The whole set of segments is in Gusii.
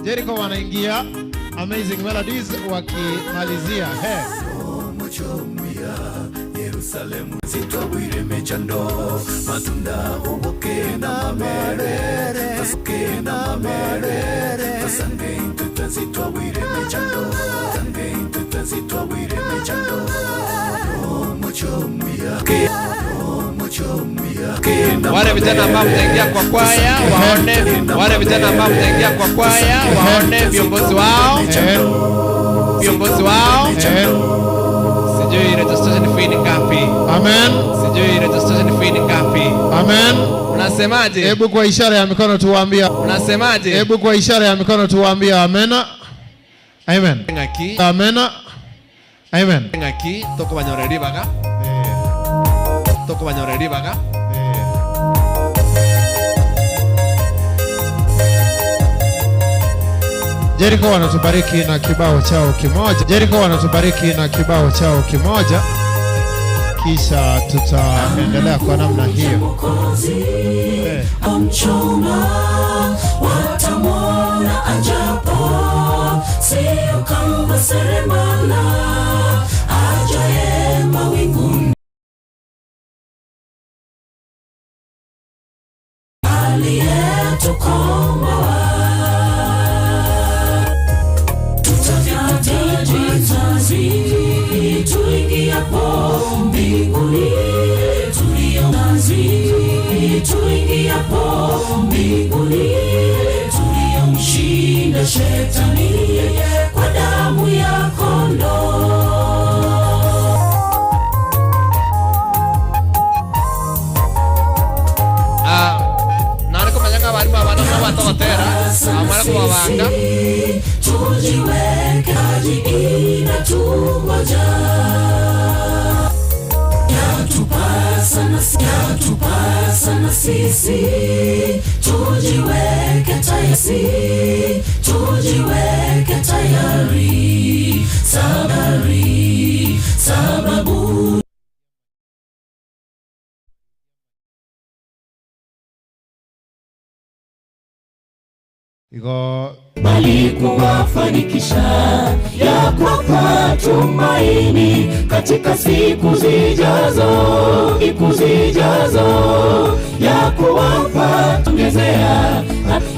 Jericho wanaingia Amazing Melodies wakimalizia he. Omochie Yerusalemu sitwabwire emechando, matunda oboke na amabere, tosoke na amabere, tosange intwe twensi twabwire emechando, tosange intwe twensi twabwire emechando. Omochie omuya, omochie omuya, Wale vijana ambao mtaingia kwa kwaya waone, wale vijana ambao mtaingia kwa kwaya waone viongozi wao, viongozi wao. Sijui registration fee ni ngapi? Amen. Sijui registration fee ni ngapi? Amen. Unasemaje? Hebu kwa ishara ya mikono tuwaambie. Unasemaje? Hebu kwa ishara ya mikono tuwaambie amena. Amen. Ng'aki Amena. Amen. ng'aki tokobanyora ribaga tokobanyora ribaga. Jericho wanatubariki na kibao chao kimoja. Jericho wanatubariki na kibao chao kimoja, kisha tutaendelea kwa namna hiyo. Eh. Amchoma watamwona ajapo, sio kama seremala ajaye mawinguni. Aliyetukomboa tutavyatajitazi tuingiapo mbinguni, tulionazi tuingiapo mbinguni, tuliyomshinda shetani kwa damu ya kondoo. Ah, nare komanya ng'a abarimu abana mbabwate ogotera, abamara kobabanga. Tujiweke taji inatungoja, yatupasa na yatupasa na sisi tujiweke tayari, tujiweke tayari, sabari sababu Iko bali kuwafanikisha ya kuwapa tumaini katika siku zijazo, siku zijazo, ya kuwapa ongezea,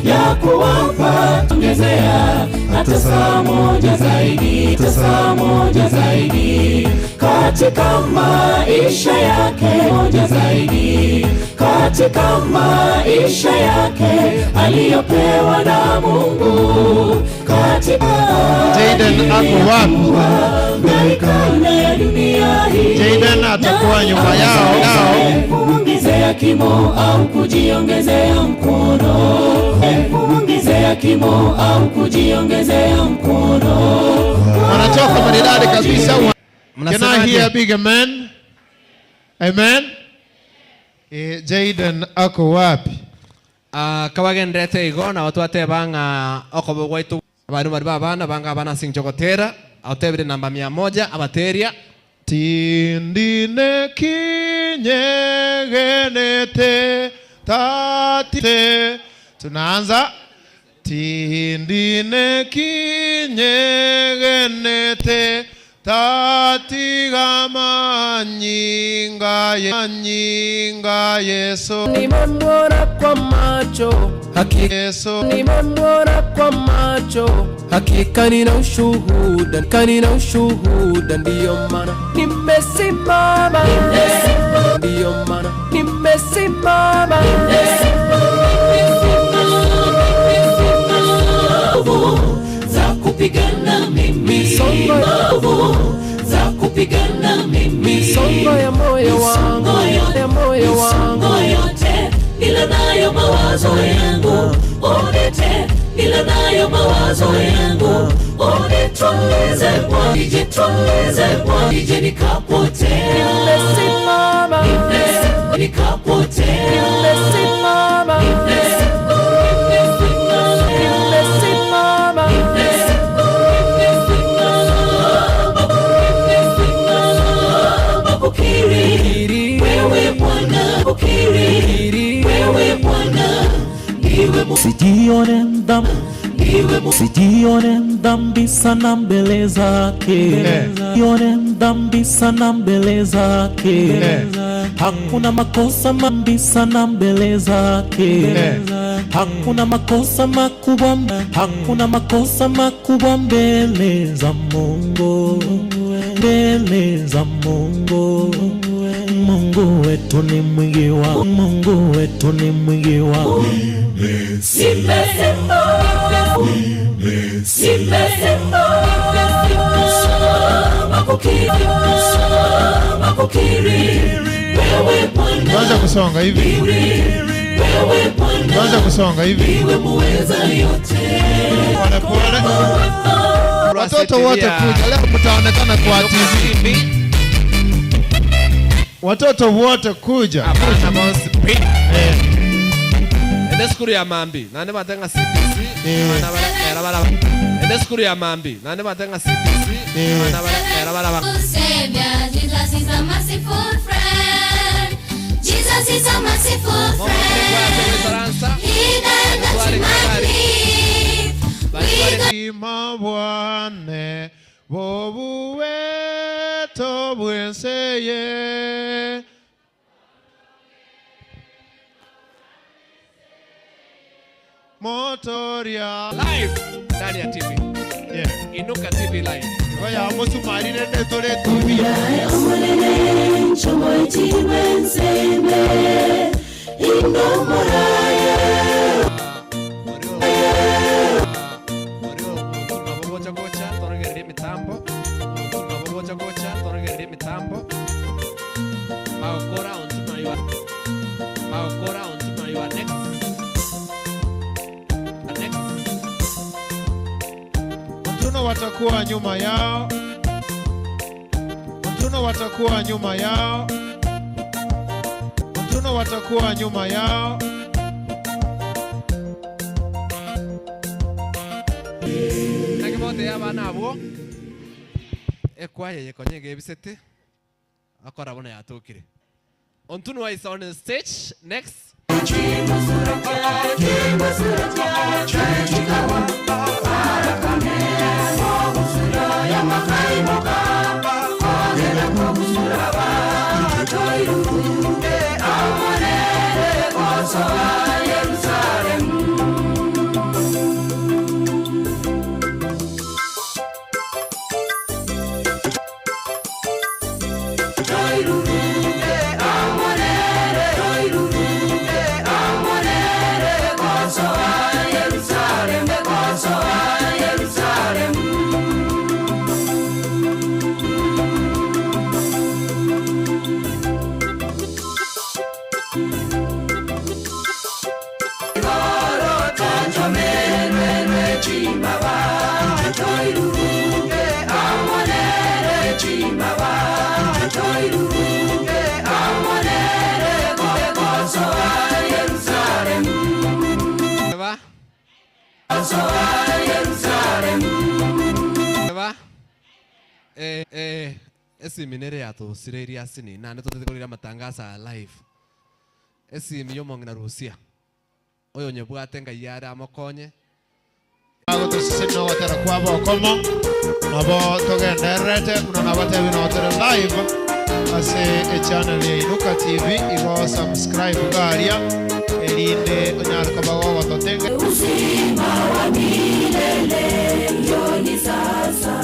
ya kuwapa ongezea hata saa moja zaidi, hata saa moja zaidi katika maisha yake, moja zaidi katika maisha yake aliyopewa na Mungu katika Jaden ako wapi? Maikana ya dunia hii Jaden atakuwa nyuma yao yao. Kuongezea kimo au kujiongezea mkono, kuongezea kimo au kujiongezea mkono. Wanatoka maridadi kabisa. Can I hear a Mnasemaje? big amen? Amen. Eh, Jaden ako wapi? Ah, kabagenderete igo nabo twateba ng'a okobo gwaito abarimu bari ba abana banga abana ase eng'encho gotera otebire namba mia moja abateria Tindine kinyegenete tatite. Tunaanza tindine kinyegenete tatigama nyinga ye nyinga Yesu Nimemwona kwa macho hakika, Yesu nimemwona kwa macho hakika, nina ushuhuda, nina ushuhuda, ndiyo maana nimesimama, ndiyo maana nimesimama. Nguvu za kupigana mimi, Misongo nguvu za kupigana mimi, misongo ya moyo wangu, ya moyo wangu, misongo yote nilo nayo mawazo yangu unite, nilo nayo mawazo yangu unitulize Bwana, nijitulize Bwana, nije nikapotea, nimesimama, nikapotea, nimesimama, nimesimama. Kukiri wewe Bwana, kukiri wewe Bwana ndiwe Sijione mdhambi, Sijione mdhambi sana mbele zake, jione mdhambi sana mbele zake, hakuna makosa mambi sana mbele zake, hakuna makosa makubwa, hakuna makosa makubwa mbele za Mungu, mbele za Mungu. Mungu wetu ni mwingi wa, Mungu wetu ni mwingi wa Tuanze kusonga hivi, tuanze kusonga hivi pole pole. Watoto wote kuja leo, mtaonekana kwa TV. Watoto wote kuja. Ende sukuru ya mambi nande batenga CBC abana bara bara ende sukuru ya mambi nande batenga CBC abana bara bara Savior, Jesus is a merciful friend. Jesus is a merciful friend. He died that you might live. We Ima bwane bobuweto bwenseye motoria live ndani ya TV. Yeah. Inuka TV live. Ngoja musumari rende tore tubia. Gocha gocha torogererie mitambo gocha gocha torogererie mitambo magokora onto you are magokora onto you are next next Watuno watakuwa nyuma yao, Watuno watakuwa nyuma yao, Watuno watakuwa nyuma yao. Naki bote abana abwo ekwaya yekonye gebisete akora bona yatokire Ontunwa is on the stage next. Ba. Ba. Esiminere yatũcireirie acini na nĩ tũtĩte matangazo ya live esimi yomong'ina rusia oyo nyebwate ngai are amokonye Agũtũcicina gotera kwa bokomo nabo tũgendererete muno nabatebi notere live ase echannel ya Inuka TV igo subscribe garia erinde onyare koba gogototenge Uzima wa milele njoni sasa,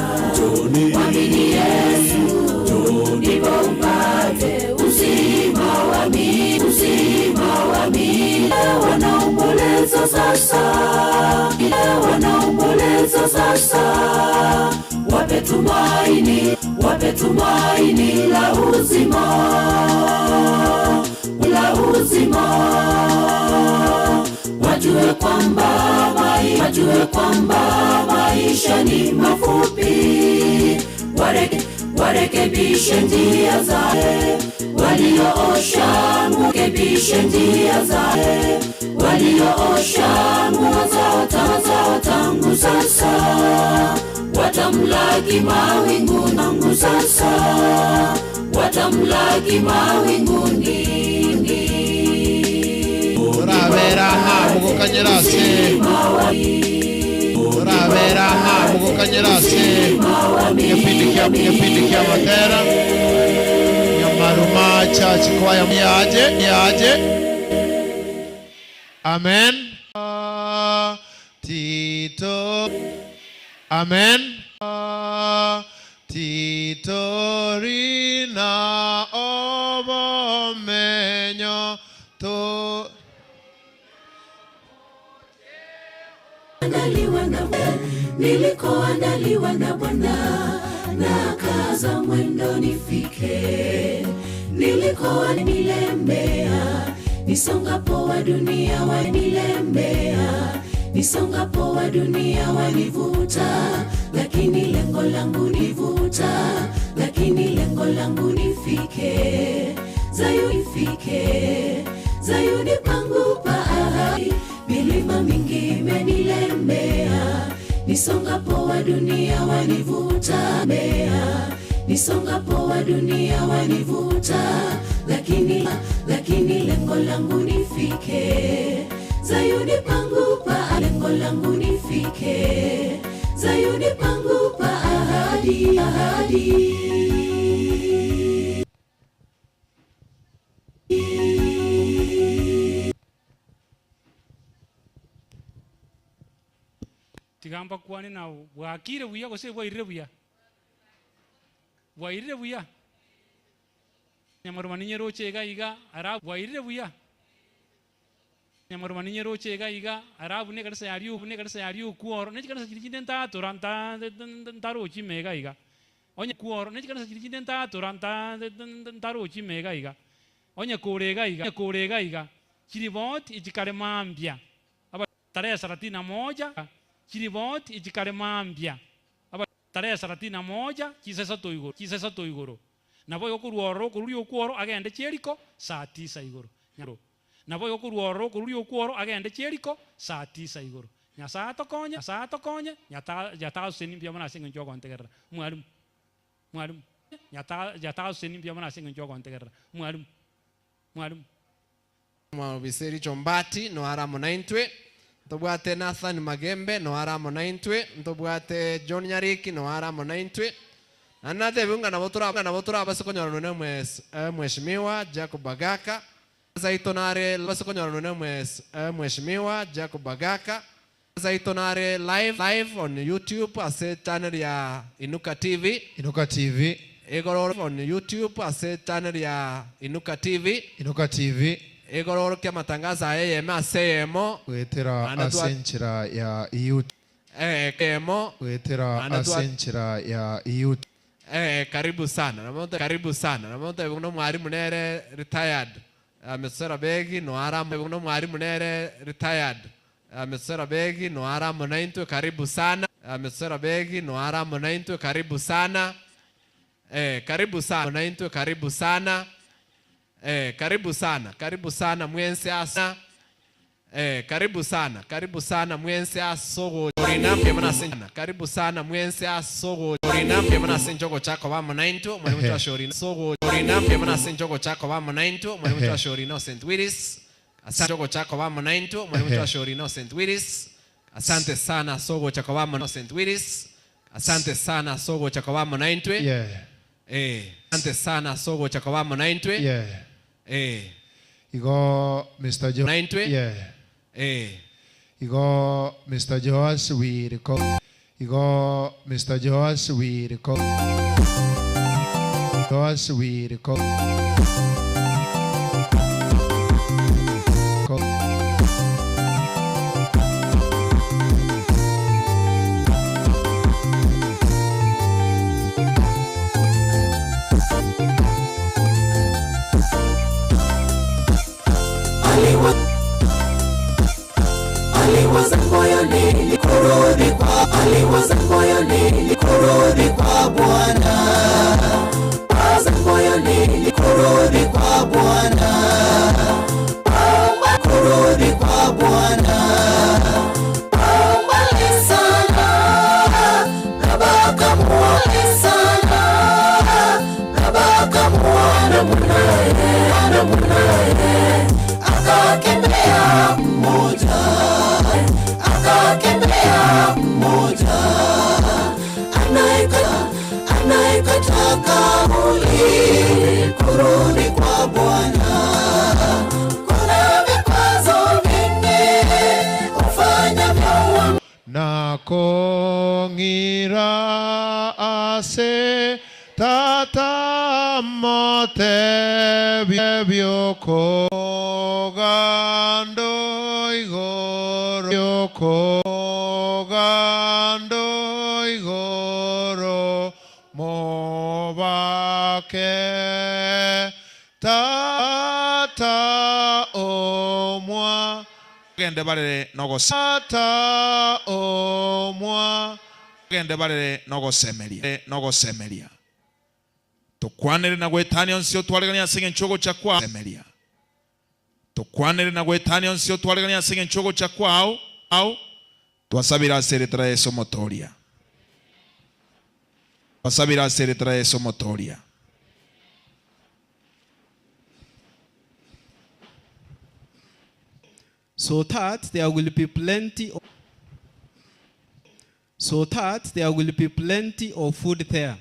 mwamini Yesu ndipo upate uzima wa milele, uzima wa milele. Wanaomboleza sasa, wanaomboleza sasa, wape tumaini, wape tumaini la uzima, la uzima. Wajue kwamba wajue kwamba maisha ni mafupi, warekebishe njia zao walioosha, rekebishe njia zao walioosha nguo zao zao tangu sasa, watamlaki mawinguni tangu sasa, watamlaki mawinguni. Torabera ng'a bugokanyera ase Toganyera ase egepindi kia egepindi kia amatera Nyamaruma Church Choir yaje yaje. Amen. Tito Amen. Titorina obomenyo to Andaliwa na nilikoandaliwa na Bwana, na kaza mwendo nifike nilikoa nilemea, nisongapo wa dunia wanilemea, nisongapo wa dunia wanivuta, lakini lengo langu nivuta, lakini lengo langu nifike Zayuni, ifike Zayuni pangu pa ahadi, milima mingi imenilemea, nisongapo wa dunia wanivuta mea, nisongapo wa dunia wanivuta, lakini lakini lengo langu nifike Zayuni pangu pa lengo langu nifike Zayuni pangu pa ahadi ahadi. Tiga mbakwane nabo, bwakire buya gose bwairire buya? Bwairire buya? Nyamaruma ninyeroche iga iga, ara bwairire buya? Nyamaruma ninyeroche iga iga, arabu ne ekanisa ya Riuku, ne ekanisa ya Riuku oro, ne chikanisa chiria chinde ntatora nta ntarochi ime iga iga. Onye kuoro, ne chikanisa chiria chinde ntatora nta ntarochi ime iga iga. Onye kore iga iga, kore iga iga, chiriboti echikare mambia. Aba tarehe thelathini na moja, chiriboti echikare mambia. Aba tarehe thelathini na moja, chisasato igoro, chisasato igoro. Nabo okorwa ororo, okoruria okworo, agende Jericho saa tisa igoro. Nyaro. Nabo okorwa ororo, okoruria okworo, agende Jericho saa tisa igoro. Nyasaye atokonye, Nyasaye atokonye, nyata yatagoseni mbuya mono ase eng'encho yogontegerera. Mwalimu, mwalimu, nyata yatagoseni mbuya mono ase eng'encho yogontegerera. Mwalimu, mwalimu. Omobiseri Chombati noare amo naintwe, ntobwate Nathan Magembe noare amo naintwe, ntobwate John Nyariki noare amo naintwe. Naende natebiwe ng'a nabo tora ng'a nabo torabase konyorana na omwes Mweshimiwa Jacob Agaka. Zaito nare base konyorana na omwes Mweshimiwa Jacob Agaka. Zaito nare live live on YouTube ase channel ya Inuka TV. Inuka TV. Igoro on YouTube ase channel ya Inuka TV. Inuka TV. Igoro orokia amatangazo aye eyemo ase eyemo. Goetera Naende ase twa enchera ya YouTube. Eh, eyemo. Goetera Naende ase twa enchera ya YouTube. Eh, karibu sana. Nabo karibu sana. Nabo ntobe buna omwalimu nere retired. Mesera Begi noara amo buna omwalimu nere retired. Mesera Begi noara amo naintwe karibu sana. Mesera Begi noara amo naintwe karibu sana. Eh, karibu sana naintwe karibu sana. Eh, karibu sana. Karibu sana mwense asa. Eh, karibu sana. Karibu sana mwense asogo orina mwana senjana. Karibu sana mwense asogo orina mwana senjogo chako ba monainto mwalimu twa shorina sogo orina mwana senjogo chako ba monainto mwalimu twa shorina St. Willis. Asante jogo chako ba monainto mwalimu twa shorina St. Willis. Asante sana sogo chako ba monainto St. Willis. Asante sana sogo chako ba monaintwe. Yeah. Eh, asante sana sogo chako ba monaintwe. Yeah. Eh. Igo Mr. Jo. Naintwe. Yeah. Eh. Igo Mr. Joas we record. Igo Mr. Joas we record. Joas we record. Aliwaza moyoni kurudi kwa, aliwaza moyoni kurudi kwa Bwana. Waza moyoni kurudi kwa Bwana. Kurudi kwa Bwana. Mbali sana, Baba akamuona sana, Baba akamuona mwanae, na mwanae akakimbia mmoja, akakimbia mmoja. Kurudi kwa Bwana kuna vikwazo vingi ufanyavyo Na kong'ira ase Tata motebie bi'okogando igoro, bi'okogando igoro, mobake Tata omwa. Gende barere nogose. Tata omwa. Gende barere nogosemeria, nogosemeria. Tokwanere na goetania onsi otwareganie ase engencho ogocha kwao. Semeria. Tokwanere na goetania onsi otwareganie ase engencho ogocha kwao. Ao. Twasabire ase erieta ria Yeso Omotoria. Twasabire ase erieta ria Yeso Omotoria. So that there will be plenty of, so that there will be plenty of food there.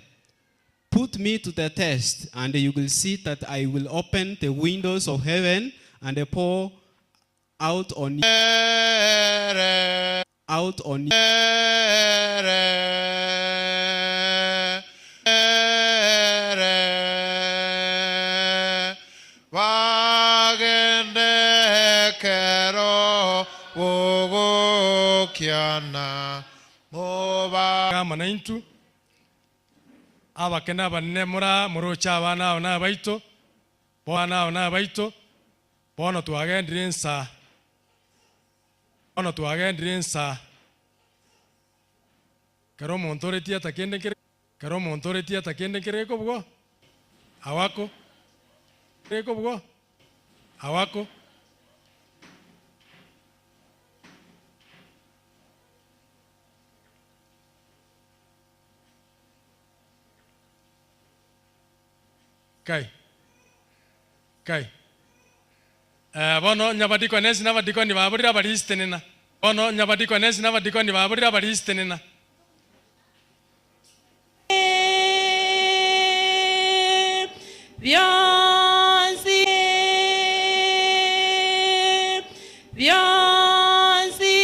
Put me to the test, and you will see that I will open the windows of heaven and pour out on you, out on you. Bagende ekero bogokiana, moba. Amo naintwe, abake na abanene mora moroche abana aba nabaito, abana aba nabaito, bono twagendire nsa, bono twagendire nsa, kero omonto ore tiata kende nkere, kero omonto ore tiata kende nkere gekobugwa, awako, gekobugwa, awako. Kai. Kai. Eh, bono nyabadikonesi nabadikoni baborire abarisitenena. Bono nyabadikonesi nabadikoni baborire abarisitenena. Bionsi, bionsi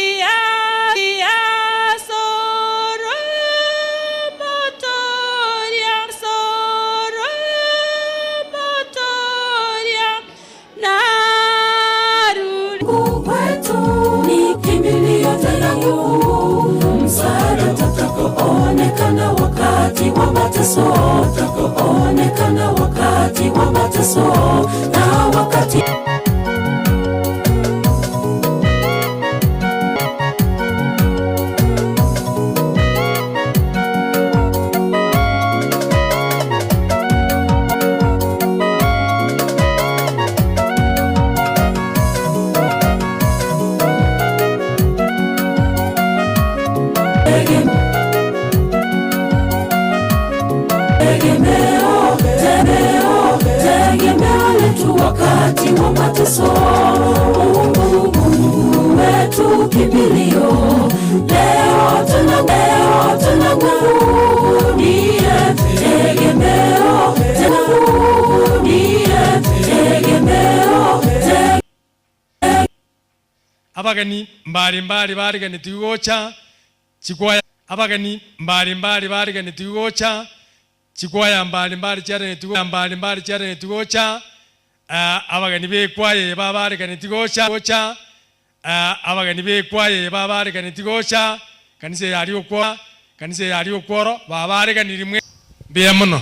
asoro motoria, soro motoria, naruri. Kwetu ni kimbilio tena nguvu, msaada utakapoonekana wakati wa mateso, utakapoonekana wakati wa mateso na wakati Tegemeo, tegemeo, tegemeo letu wakati wa mateso. Mungu, Mungu wetu kimbilio, leo tuna, leo tuna nguvu, ndiye tegemeo, nguvu, ndiye tegemeo, te- Abageni mbalimbali bariganetiwe gocha chikwaya, abageni mbalimbali bariganetiwe gocha chikwaya mbalimbali chiarenetiwe mbalimbali chiarenetiwe gocha. Abageni bekwaya eba bariganetiwe gocha gocha. Abageni bekwaya eba bariganetiwe gocha kanisa yari okwa kanisa yari okworo babariganirimwe mbuya mono.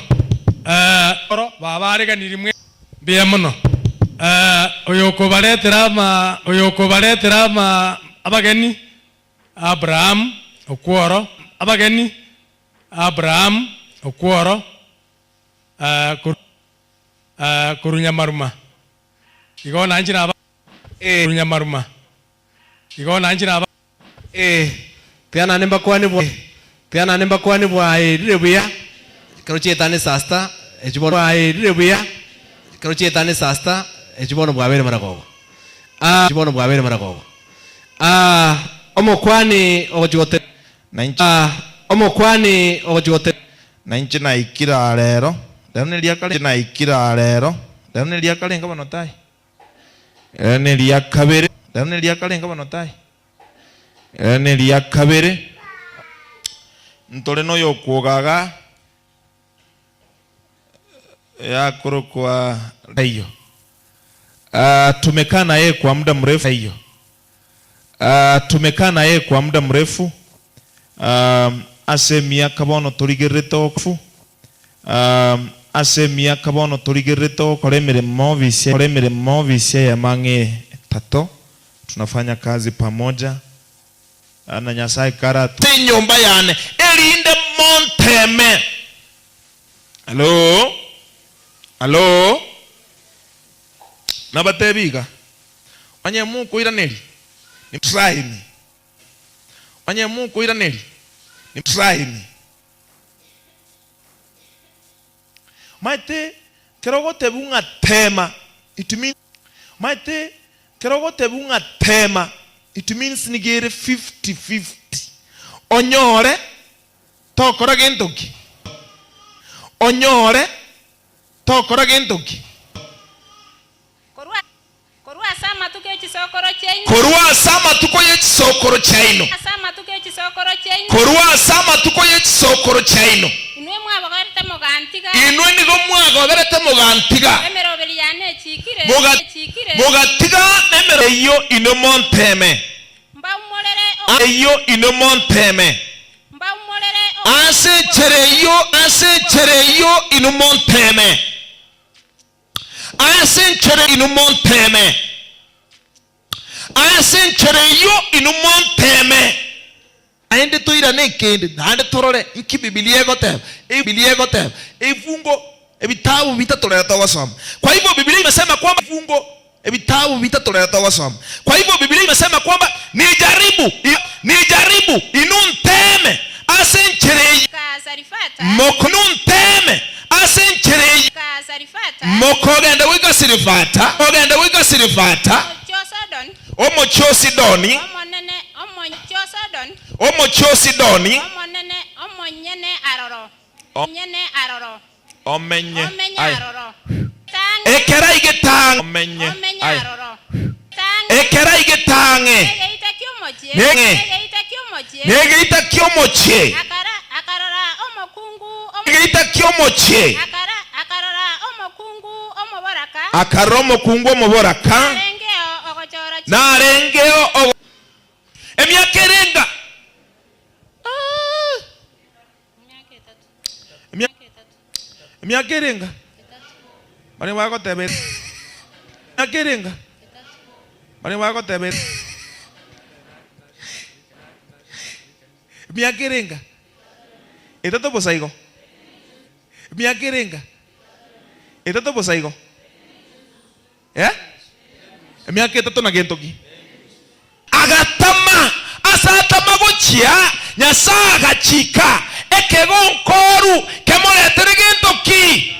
Oro babariganirimwe mbuya mono. Oyo okobaretera ama, oyo okobaretera ama abageni Abraham okworo abageni Abraham okworo, korunyamaruma igo nanchira aba korunyamaruma igo nanchira aba Tiana nimba kwani bwa tiana nimba kwani bwa rire buya kero chietane sasta echibono bwa rire buya kero chietane sasta echibono bwa bere maragogo. Chibono bwa bere maragogo. Omokwani ogochigote Na inche omokwani ogochigote na inche naikira rero. Rero neria kare naikire aa rero. Rero neria kare enga bono tai. Rero neria kabere. Rero neria kare enga bono tai. Rero neria kabere. Ntore noyokwogaga yakorokwa taiyo. Tumekaa na yeye kwa muda mrefu taiyo. Tumekaa na yeye kwa muda mrefu ase emiaka bono torigererete okofu ase emiaka bono torigererete gokora emeremo ofisi kora emeremo ofisi eyemo ang'e etato tunafanya kazi pamoja na Nyasaye karatu enyomba yane erinde monteme. Hallo? Hallo? Nabatebi iga, onye mokoiraneria, try me. Onye mokoiraneria, try me. Omanyete ekero ogotebiwa ng'a tema, it means, omanyete ekero ogotebiwa ng'a tema, it means nigo ere fifty fifty, onyore tokora gento ki, onyore tokora gento ki. Korwa Korwa ase amatuko e chisokoro chiaino. Korwa ase amatuko ye chisokoro chiaino. Ase amatuko e chisokoro chiaino. Korwa ase amatuko ye chisokoro chiaino. Inwe mwabogerete mogantiga. Inwe nigo mwagoberete mogantiga. Emeroberi yane echiikire, echiikire. Mogatiga nemero eyio inwe monteeme. Mbaumorere Eyio inwe monteeme. Mbaumorere Ase enchera eyio, ase enchera eyio inwe monteeme. Ase enchera inwe monteeme, ase enchera eyio inwe monteeme. Naende toirane ekende, naende torore inki Bibilia egoteba. Bibilia egoteba, ebifungo ebitabu bitato rero togosoma. Kwa hivyo Bibilia imesema kwamba ebifungo ebitabu bitato rero togosoma. Kwa hivyo Bibilia imesema kwamba nijaribu, nijaribu inwe nteeme ase enchera eyio. Moko nonteeme ase enchera eyio. Mokogenda goika Sirifata, mokogenda goika Sirifata, omochie o Sidoni, omochie o Sidoni, omenye aye. Ekero aigete ang'e, omenye aye. Ekero aigete ang'e, negeita ki'omochie, negeita ki'omochie, akarora omokungu omoboraka, narengeo ogo emiaka erenga? Emiaka erenga? Baria bagoteba emiaka erenga? Baria bagoteba emiaka erenga? Etato bosa igo? Emiaka erenga? Etato bosa igo? Eh? Emiaka etato na gento ki? Agatama ase atama gochia, Nyasae agachika ekegonkoru kemoretere gento ki?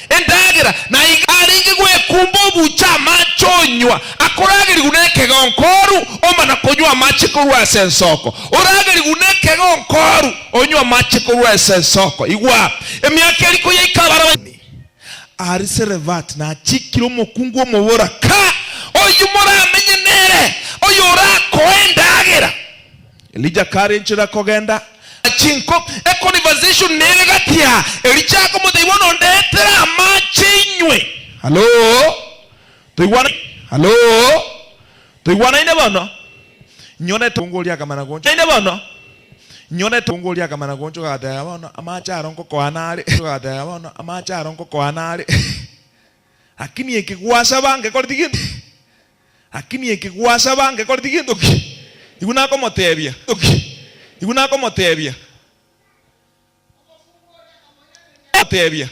Endagera. Na iga arenge gwekumba obuche amache onywa, akoragerigwa nekegonkoru omana konywa amache korwa ase ensoko. Oragerigwe nekegonkoru onywe amache korwa ase ensoko. Igwa, emiaka eriko yaika abarabwo. Aria Serefati nachikire omokungu omoboraka, oyio moramenye nere, oyorakoe endagera. Elija kare enchera kogenda chinko, econversation nere gati ya Elija akomotebia, Bono ndetere amache inywe. Hallo? Toigwana? Hallo? Toigwanaine bono? Nyora etongo oria akamana gonchoka. Naende bono, nyora etongo oria akamana gonchoka agateba, Bono amache aro nkokoa nare, agateba, Bono amache aro nkokoa nare. Lakini eke gwasaba ngekoreti gento ki? Lakini eke gwasaba ngekoreti gento ki? Igo nakomotebia, ki? Igo nakomotebia. Motebia.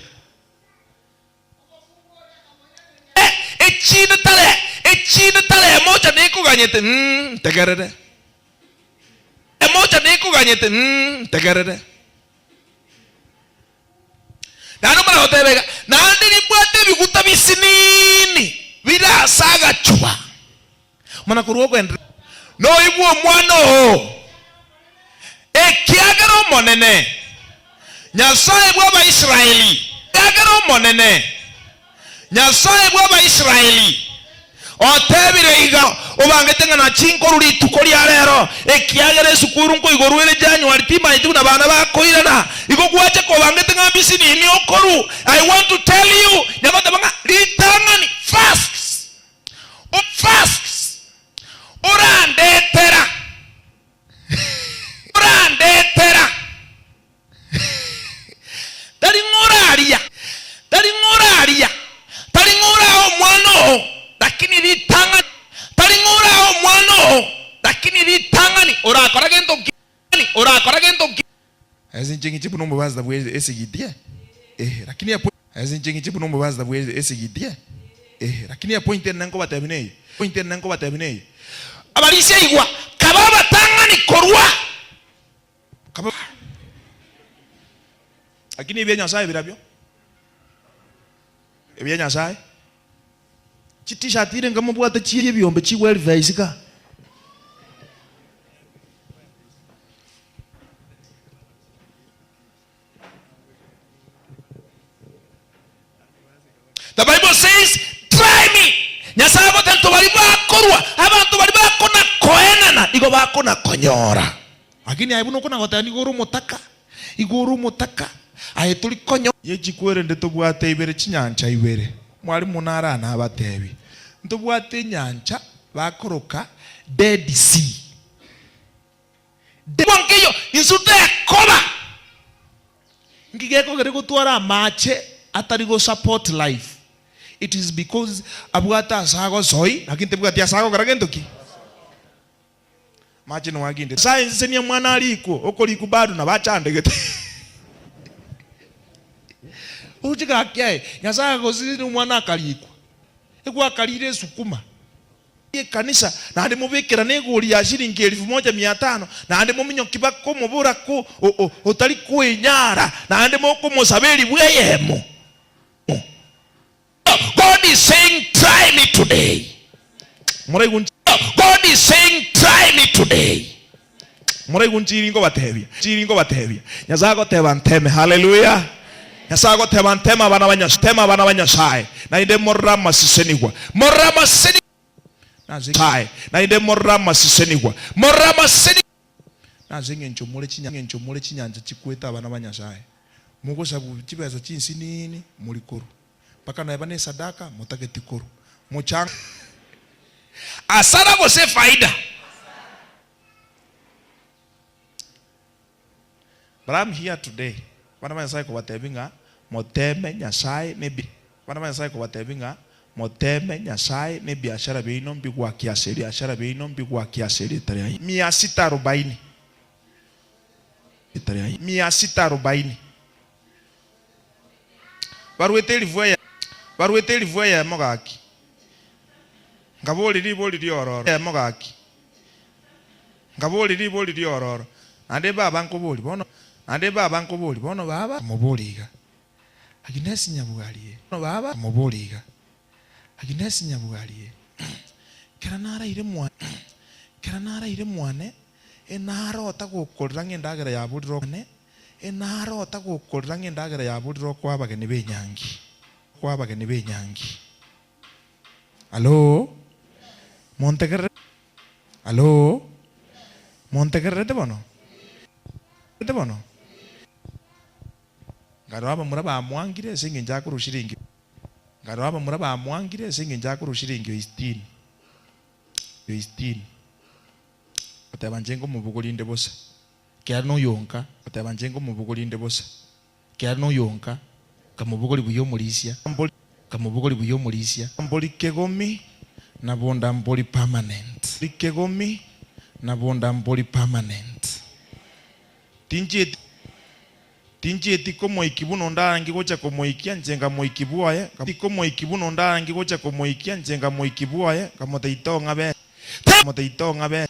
Echinde tare, echinde tare emocha nekoganyete, mm, ntegerere. Emocha nekoganyete, mm, ntegerere. Naende omana goteba iga, naende nimbwate ebiguta bisinini bire ase agachuba. Omana korwa okoenderera, noigwe omwana oo, ekiagera Omonene, Nyasae bw'Abaisraeli, ekiagera. Ekiagera Omonene, Nyasae bw'Abaisraeli, otebire iga, Obangete ng'a nachinkoru rituko ria rero, ekiagera esukuru nkoigorwa ere January, timanyeti buna bana bakoirana. Igo gwacha kobangete ng'a mbisinini okoru. I want to tell you, nyagoteba ng'a ritang'ani, first, first, orandetera, orandetera. Tari ng'a oraria, tari ng'a oraria, tari ng'a orae omwana oo, lakini ritang'ani, tari ng'a orae omwana oo, lakini ritang'ani orakora gento ki, orakora gento ki. Ase inche ng'iche buna omobasta bwe esigiti eh, eh, lakini epo, ase inche ng'iche buna omobasta bwe esigiti eh, eh, lakini epoint ende nkobatebia neye, point ende nkobatebia neye, Abarisia igwa, kaba abatang'ani korwa. Kaba Lakini ebia Nyasaye birabio ebia Nyasaye. Chi t-shirt ire nka mobwate chiri ebiombe chigwelifea isiko aa. The Bible says, Try me. Nyasaye agoteba nto baria bakorwa, abanto baria bakona koenana, igo bakona konyora. Lakini aye buna okona goteba nigo ore omotaka, igo ore omotaka, aye tori konyo. Ye chikwerende tobwate ibere chinyancha ibere. Mwalimu nare aa nabatebi, ntobwate enyancha bakoroka Dead Sea. Nkeiyo insu tekoba. Nki gekogera gotwara amache atari go support life? It is because abwate ase agosoi lakini tebwati ase agokora gento ki? Amache nigo agindete. Nyasaye nsesenie omwana arikwo, okorikwa bado nabo achandegete. Oroche gaki aye, Nyasaye agosesenie omwana akarikwa, egwakarire esukuma. Ekanisa, naende mobekerane egori ya shilingi elifu moja mia tano, naende mominyoki bakomobora ko otari kwenyara, naende mokomosaba elifu eyemo. God is saying try me today. Moraigwe God is saying try me today. Moraigwe nchiri nkobatebia, nchiri nkobatebia. Nyasaye agoteba nteme, haleluya. Nyasaye agoteba nteme abana ba Nyasaye, teme abana ba Nyasaye, naende morore amasisenigwa, morore amaseseni Nyasaye, naende morore amasisenigwa, morore amaseseni Nase eng'encho more chinya eng'encho more chinyancha chikwete abana ba Nyasaye, mogosabu chibesa chinsinini mori korwa, mpaka neba nesadaka motageti korwa, mochanga Asara gose efaida? But I'm here today, abana ba Nyasaye kobatebi ng'a moteme Nyasaye ne ebi abana ba Nyasaye kobatebi ng'a moteme Nyasaye ne ebiashara biaino mbigwaki ase ebiashara biaino mbigwaki ase erieta riaye. Mia sita arobaini. Erieta riaye. Mia sita arobaini. Barwete elifu eye barwete elifu eyemo gaki. Nkaboria ribori riororo eyemo gaki. Nkaboria ribori riororo, naende baba nkoborie bono, naende baba nkoborie bono baba nkomoboria iga, Agnes Nyabwarie, bono baba nkomoboria iga, Agnes Nyabwarie, kera naraire mwane, kera naraire mwane, enarota gokorera ng'a endagera yaborire okwane, enarota gokorera ng'a endagera yaborire okoa abageni b'enyangi, okoa abageni b'enyangi. Hallo? Montegerere. Hallo? Montegererete bono? Rete bono? Nkarora abamura bamwangire ase engencho akorwa shilingi Nkarora abamura bamwangire ase engencho akorwa shilingi oisitini oisitini. Goteba inche nkomobogoria inde bosa, ekiagera noyonka, goteba inche nkomobogoria inde bosa. Ekiagera noyonka, nkamobogori buya omorisia, nkamobogori buya omorisia. Mbori kegomi, na bonda mbori permanent. Mbori kegomi, na bonda mbori permanent. Tinchieti, tinchieti komoiki buna onde arange gocha komoikia, inche nkamoiki bwoye, komoiki buna onde arange gocha komoikia, inche nkamoiki bwoye, nkamotebia tong'a nkamotebia tong'a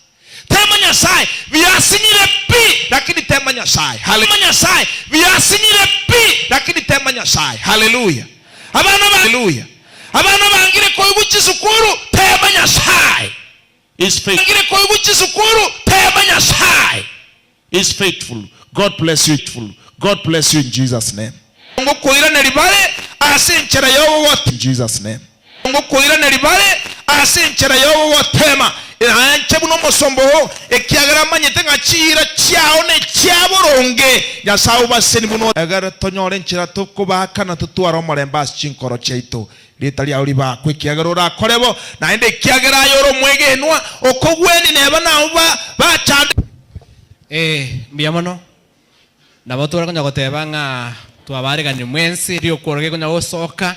Tema Nyasaye, biasinyire pi, lakini tema Nyasaye. Hale Tema Nyasaye, biasinyire pi, lakini tema Nyasaye. Haleluya. Abana ba Haleluya. Abana bangire koigwa chisukuru, tema Nyasaye. Is faithful. Bangire koigwa chisukuru, tema Nyasaye. Is faithful. God bless you. God bless you in Jesus name. Ngokoiraneria bare ase enchera y'ogogote. In Jesus name. Ngokoiraneria bare ase enchera y'ogogoteema, nainche buna omosomba oo, ekiagera amanyete ng'a chiira chiao nechia boronge. Nyasae obasesenie buna. Egere tonyore enchera tokobaakana totware omorembe ase chinkoro chiaito. Rieta riao ribakwe, ekiagera orakore bo, naende ekiagera aye ore omwegenwa, okogwenia neba nabwo bachande. Ee, mbuya mono. Nabo tore konya goteba ng'a twabareganire mwensi, riokworo gekonya gosoka.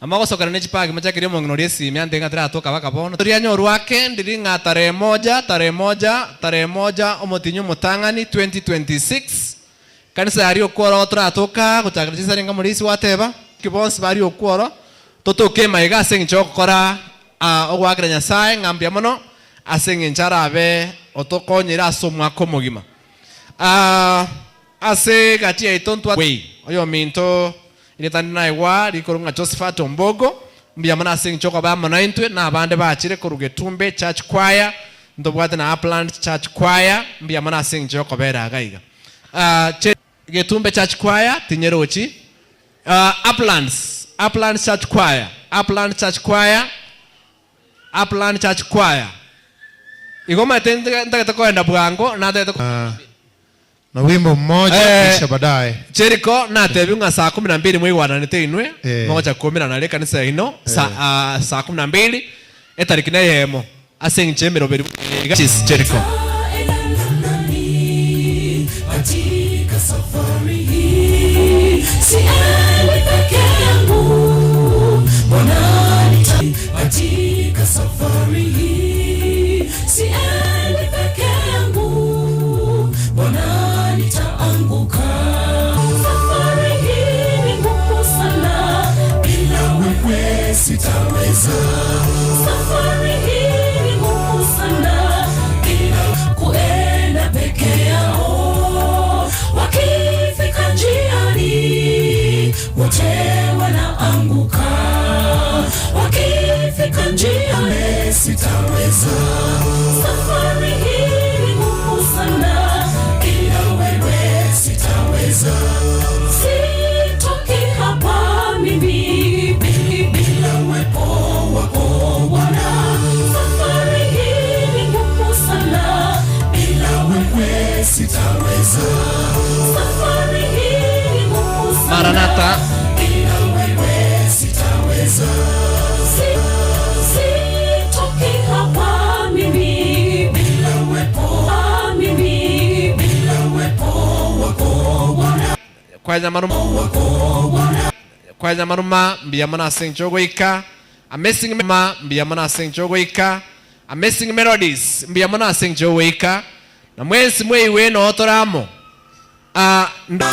Na mogosokera ne chipagi mochakerie omong'ina oria esimi ante ng'a teratoka baka bono. Torianyorwa ake ndiri ng'a tarehe moja, tarehe moja, tarehe moja omotinyi omotang'ani 2026, kanisa ya riokworo toratoka gochakera chinsa ringa morisi gwateba, ki bonsi ba riokworo totoke maiga ase eng'encho yogokora ogoakera Nyasaye ng'a mbuya mono ase eng'encho arabe otokonyire ase omwaka omogima. Ase egati yaito ntwa Wei, oyominto erieta rinde naigwa rikorwa ng'a Josephat Ombogo, mbuya mono ase eng'encho okoba amo naintwe, na abande bachire korwa Getumbe Church Choir, ntobwate na Upland Church Choir, mbuya mono ase eng'encho yokobera iga iga. Getumbe Church Choir, tinyerochi. Uplands, Uplands Church Choir, Upland Church Choir, Upland Church Choir. Igo omanyete ntagete koenda bwango, natagete Na wimbo mmoja Eh, kisha baadaye. Jericho natebiwe ng'a saa kumi na mbili mwaigwananete inwe, Eh. mogocha koumerana aria ekanisa yaino saa ah, saa kumi na mbili etariki na eyemo ase eng'encho y'emeroberi iga Jericho. Katika safari hii siendi peke yangu, Bwana nita katika safari hii siendi peke yangu, Bwana nitaanguka. Safari hii ni ngumu sana, bila wewe sitaweza. Safari hii ni ngumu sana, bila kuenda peke yao. Wakifika njiani, wote wanaanguka. Wakifika njiani, sitaweza. Safari hii ni ngumu sana, bila wewe sitaweza. Sitoki hapa mimi bila uwepo wako Bwana. Safari hii ni ngumu sana, bila wewe sitaweza. Safari hii ni ngumu sana, Maranatha. bila wewe sitaweza. Sitoki hapa mimi bila uwepo mimi bila uwepo wako Bwana. Kwa nyamaruma mbuya mono ase eng'encho ogoika Amazing ma mbuya mono ase eng'encho ogoika Amazing Melodies mbuya mono ase eng'encho ogoika na mwensi mweigwe noo tore amo Ah, ndo.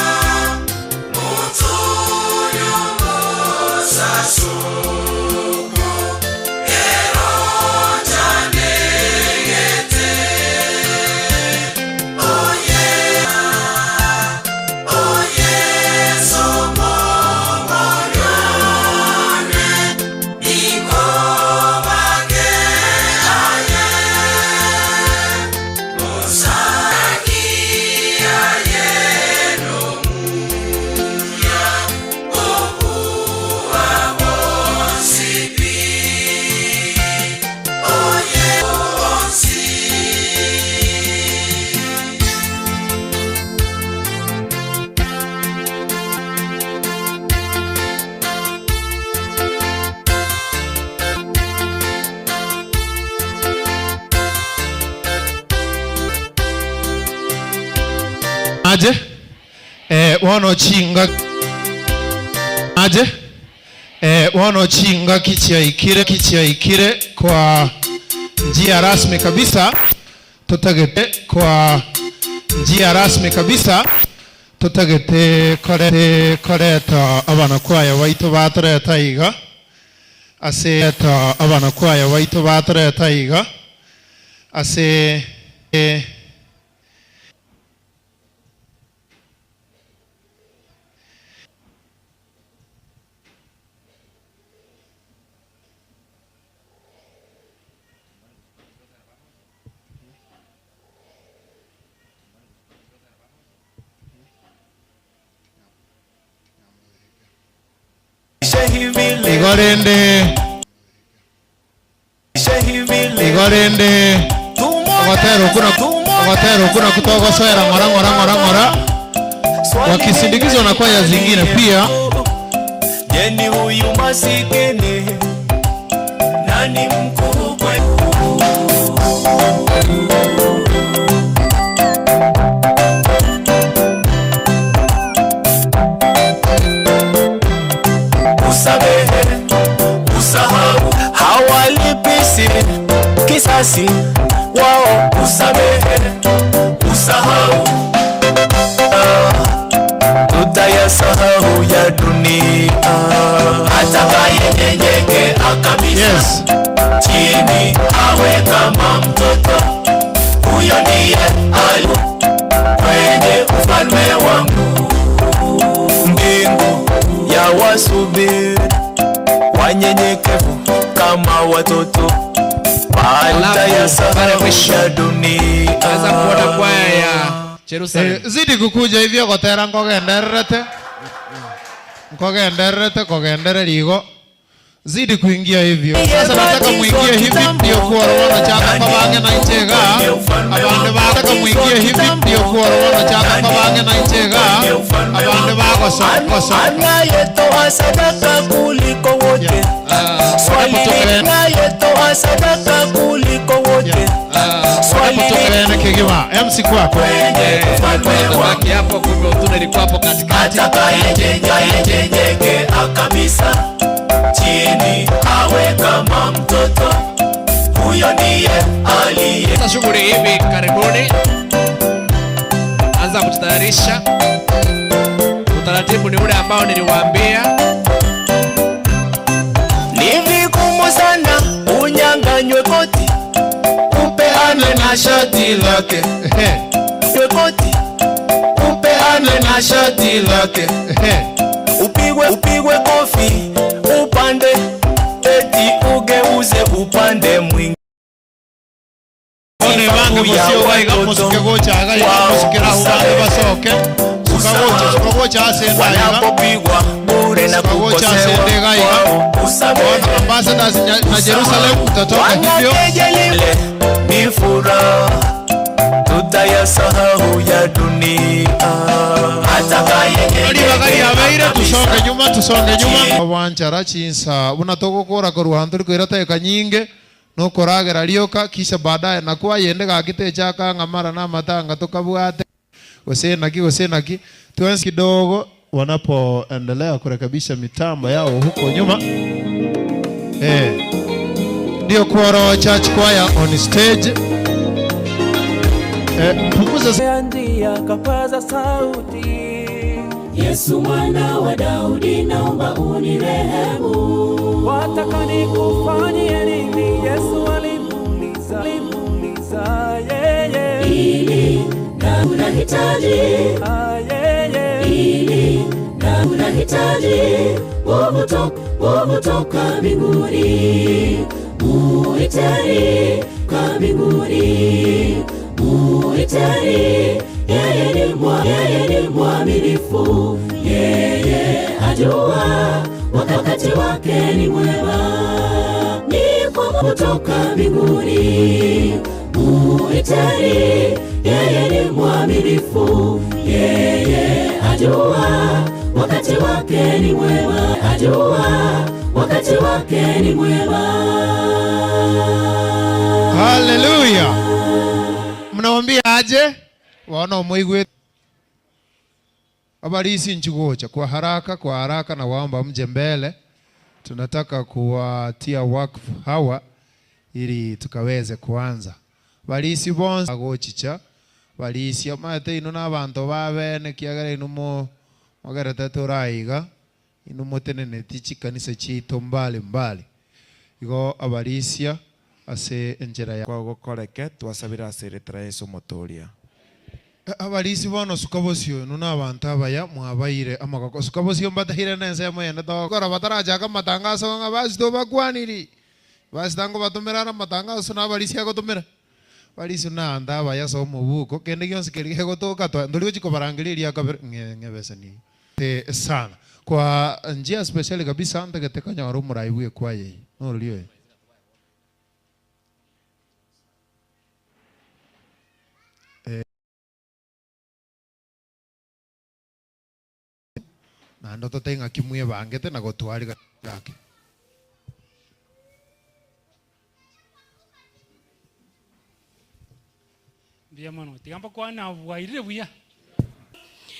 Aje eh, bono chinga aje eh, bono chingaki chiaikire chiaikire kwa njia rasmi kabisa totagete kwa njia rasmi kabisa totagete kore koreta abanakwaya baito batoreta iga ase eta abanakwaya baito batoreta iga ase eh, rende igo rende ogotera okwo na ogotera okwo nakwo togosoera ng'ora ng'ora ng'ora ng'ora wakisindikizwa na kwaya zingine pia. Je, ni huyu masikini nani mkuu Usamehe, usahau, hawalipisi kisasi wao. Usamehe, usahau, tutayasahau ya dunia. Atakayenyenyekea kabisa yes. chini awe kama mtoto, huyo ndiye ali kwenye ufalme wangu. Mbingu ya wasubiri wanyenyekevu kama watoto, tutayasahau ya dunia. Naweza kuona kwaya ya Jerusalem. Eh, zidi kukuja hivyo gotera nkogendererete nkogendererete kogendereria igo zidi kuingia hivyo sasa nataka muingie hivi ndio kuorogona chaka kabange na ichega abande bataka muingie hivi ndio kuorogona chaka kabange na ichega abande bagosokoso Anayetoa sadaka kuliko wote, swali ni anayetoa sadaka kuliko wote, swali ni Tokene kigima MC kwako Baki hapo, kumbe utuna ilikuwa hapo katikati. atakayenyenyekea kabisa chini awe kama mtoto, huyo ndiye aliye Sasa shughuli hivi karibuni, anza kujitayarisha. Utaratibu ni ule ambao niliwaambia. Ni vigumu sana unyang'anywe koti, upeane na shati lake. Nywe koti, upeane na shati lake. Upigwe, upigwe kofi upande, eti ugeuze upande mwingine. One bange musio waiga musuke gochaga iga musikira aho bange basoke sukagocha sukagocha ase endaiga Wanapopigwa bure na sukagocha ase kukosewa endaiga iga Ona ambassadors na Jerusalem utatoka hivyo Wanakejeli ni furaha, tutayasahau ya dunia. Ribaga riabeire tusonge nyuma tusonge nyuma obwanchara chinsa buna togokora korwa hantu rikoira teka nyinge nokoragera rioka kisha baadaye nakwayende gakite chaka mara na matanga tukabwate gose naki gose naki tuanze kidogo wanapoendelea kurekebisha mitambo yao huko nyuma eh ndio Kworo Church Choir on stage eh, punguza Njia kapaza sauti, Yesu mwana wa Daudi, naomba unirehemu. wataka nikufanyie nini? Yesu alimuuliza, alimuuliza yeye, Ili na unahitaji, yeye, ili na unahitaji nguvu to- nguvu toka mbinguni, muiteni ka mbinguni, muiteni yeye ni mwa, yeye ni mwaminifu, yeye ajua wakati wake ni mwema, ni kwa kutoka mbinguni, muiteni yeye ni mwaminifu, yeye ajua wakati wake ni mwema, ajua wakati wake ni mwema. Haleluya. Mnawambia aje? Waona muigwe habari hizi nchugocha kwa haraka kwa haraka, na waomba mje mbele. Tunataka kuwatia wakfu hawa ili tukaweze kuanza balisi bonse agochicha balisi amate ino na abanto babene kiagera ino mo mogerete toraiga ino moteneneti chikanisa chiito mbali mbali igo abalisia ase enchera ya kwagokoreke twasabira ase ritara Yesu muturia abalisi bono suka bosio ino na abanto abaya mwabaire amagoko suka bosio mbatahire nense moyende togokora batarachaka amatangaso ng'a basi tobakwaniri basi tango batumira na amatangaso na abalisi agotumira balisi na anda abaya ase omobuko kende gionsi keri gegotoka twa ndori gochi kobarangeria eria kabere ng'e ng'ebesani te sana. Kwa njia speciali kabisa ntagete konyora omorai bw'ekwaya eye. Norori oyo? Eh. Naende ototebie ng'aki mwebangete na gotwariga gaki. Mbuya mono. Tiga mbakwane abwo bwairire buya.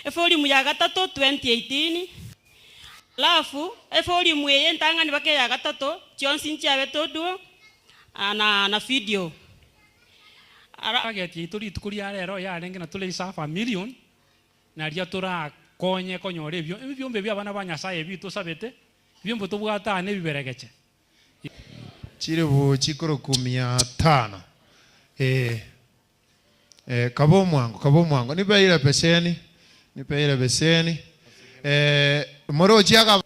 Evolume ya gatato 2018, alafu evolume eye entang'ani mpaka eya gatato, chionsi nchiabete audio na na video. Ala. Target yaito rituko ria rero yarenge na tore ase half a million, naria torakonye konyora ebio ebiombe bia abana ba Nyasaye ebi tosabete, ebiombe tobwate aa nebiberegeche. Chilifu chikorokwa mia tano. Ee, ee, kabe omwango, kabe omwango. Nipe ile beseni, nipe ile beseni. Ee, morochi agaba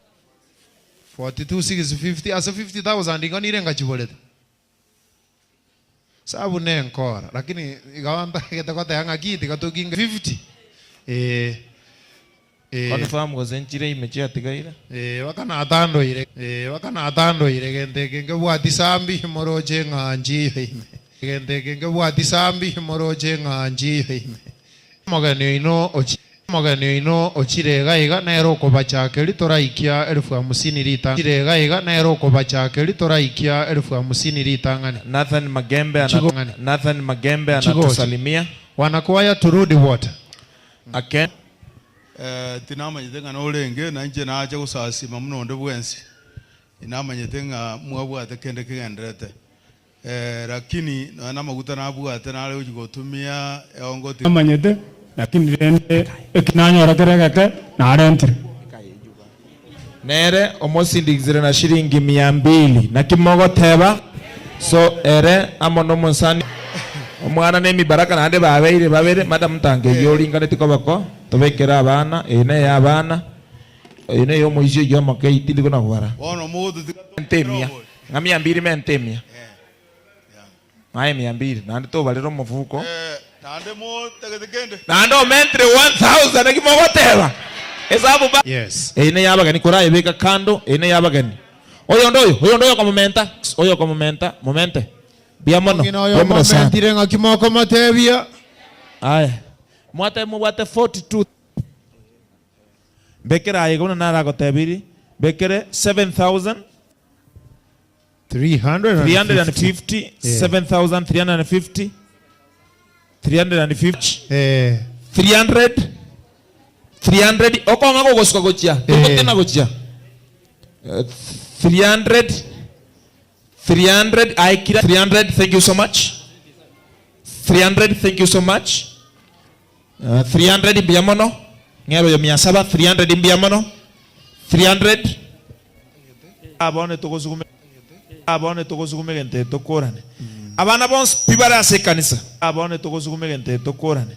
42650 ase 50000 igo nire ngachiborete. Sabu nenkora, lakini iga ntagete goteba ng'aki tiga tokinge 50. Ee, ee. Confirm gose nchire ime chiatigaire. Ee, baka natandoire, ee, baka natandoire gento eke nkebwati sambi moroche ng'a nchiyo ime. Gento eke nkebwati sambi moroche ng'a nchiyo ime. Omogeni oino ochi, omogeni oino ochire iga iga nere okobachakeri toraikia elfu hamsini ritang'ani. Ochire iga iga nere okobachakeri toraikia elfu hamsini ritang'ani. Nathan Magembe ana, Chigo, Nathan Magembe Chigocha. anatusalimia. Wanakwaya turudi wote. Ake. Eh, tinamanyete ng'a norenge, na inche nacha gosasima buna onde bwensi. Inamanyete ng'a mwabwate kende kegendererete. Eh, lakini nonya namaguta nabwate nare gochia gotumia eongo ti. Namanyete, lakini rende eki nanyora kere egeke narentire. Nere omosindikisire na shilingi mia mbili. Naki mogoteba? So ere amo nomosani omwana na emibaraka naende babeire babere. Madam tanka eyio oringaneti koboko tobekere abana, eye neye abana, eye neye omoisia oyio omoke eyio tindi kona kobara. Bono mogototiga Entemia. Ng'a mia mbili mente emia. Aye mia mbili naende tobarera omofuko. Naende motagete kende. Naende omentire 1000 naki mogoteba? Esabu ba. Yes. Eye neya abageni korayebeka kando, eye neya abageni. Oyonde oyo, oyonde oyo okomomenta, oyo okomomenta, momente. Mbuya mono, Omong'ina oyo mbuya mono sana. omomentire ng'aki mokomotebia? Aya, mwateba mobwate 42. Mbekere aye iga buna naragotebirie, mbekere 7350, 350. 7350, 350, Eh. 300, 300, okong'a gogosuka gochia, togotena gochia. Eh, 300, 300, aye kira 300, thank you so much. 300, thank you so much. 300 mbuya mono, ng'ebe oyo mia saba, 300 mbuya mono, 300. Abone togosugume abone togosugume egento eke tokorane. Abana bonsi pi bare ase ekanisa. Abone togosugume egento eke tokorane.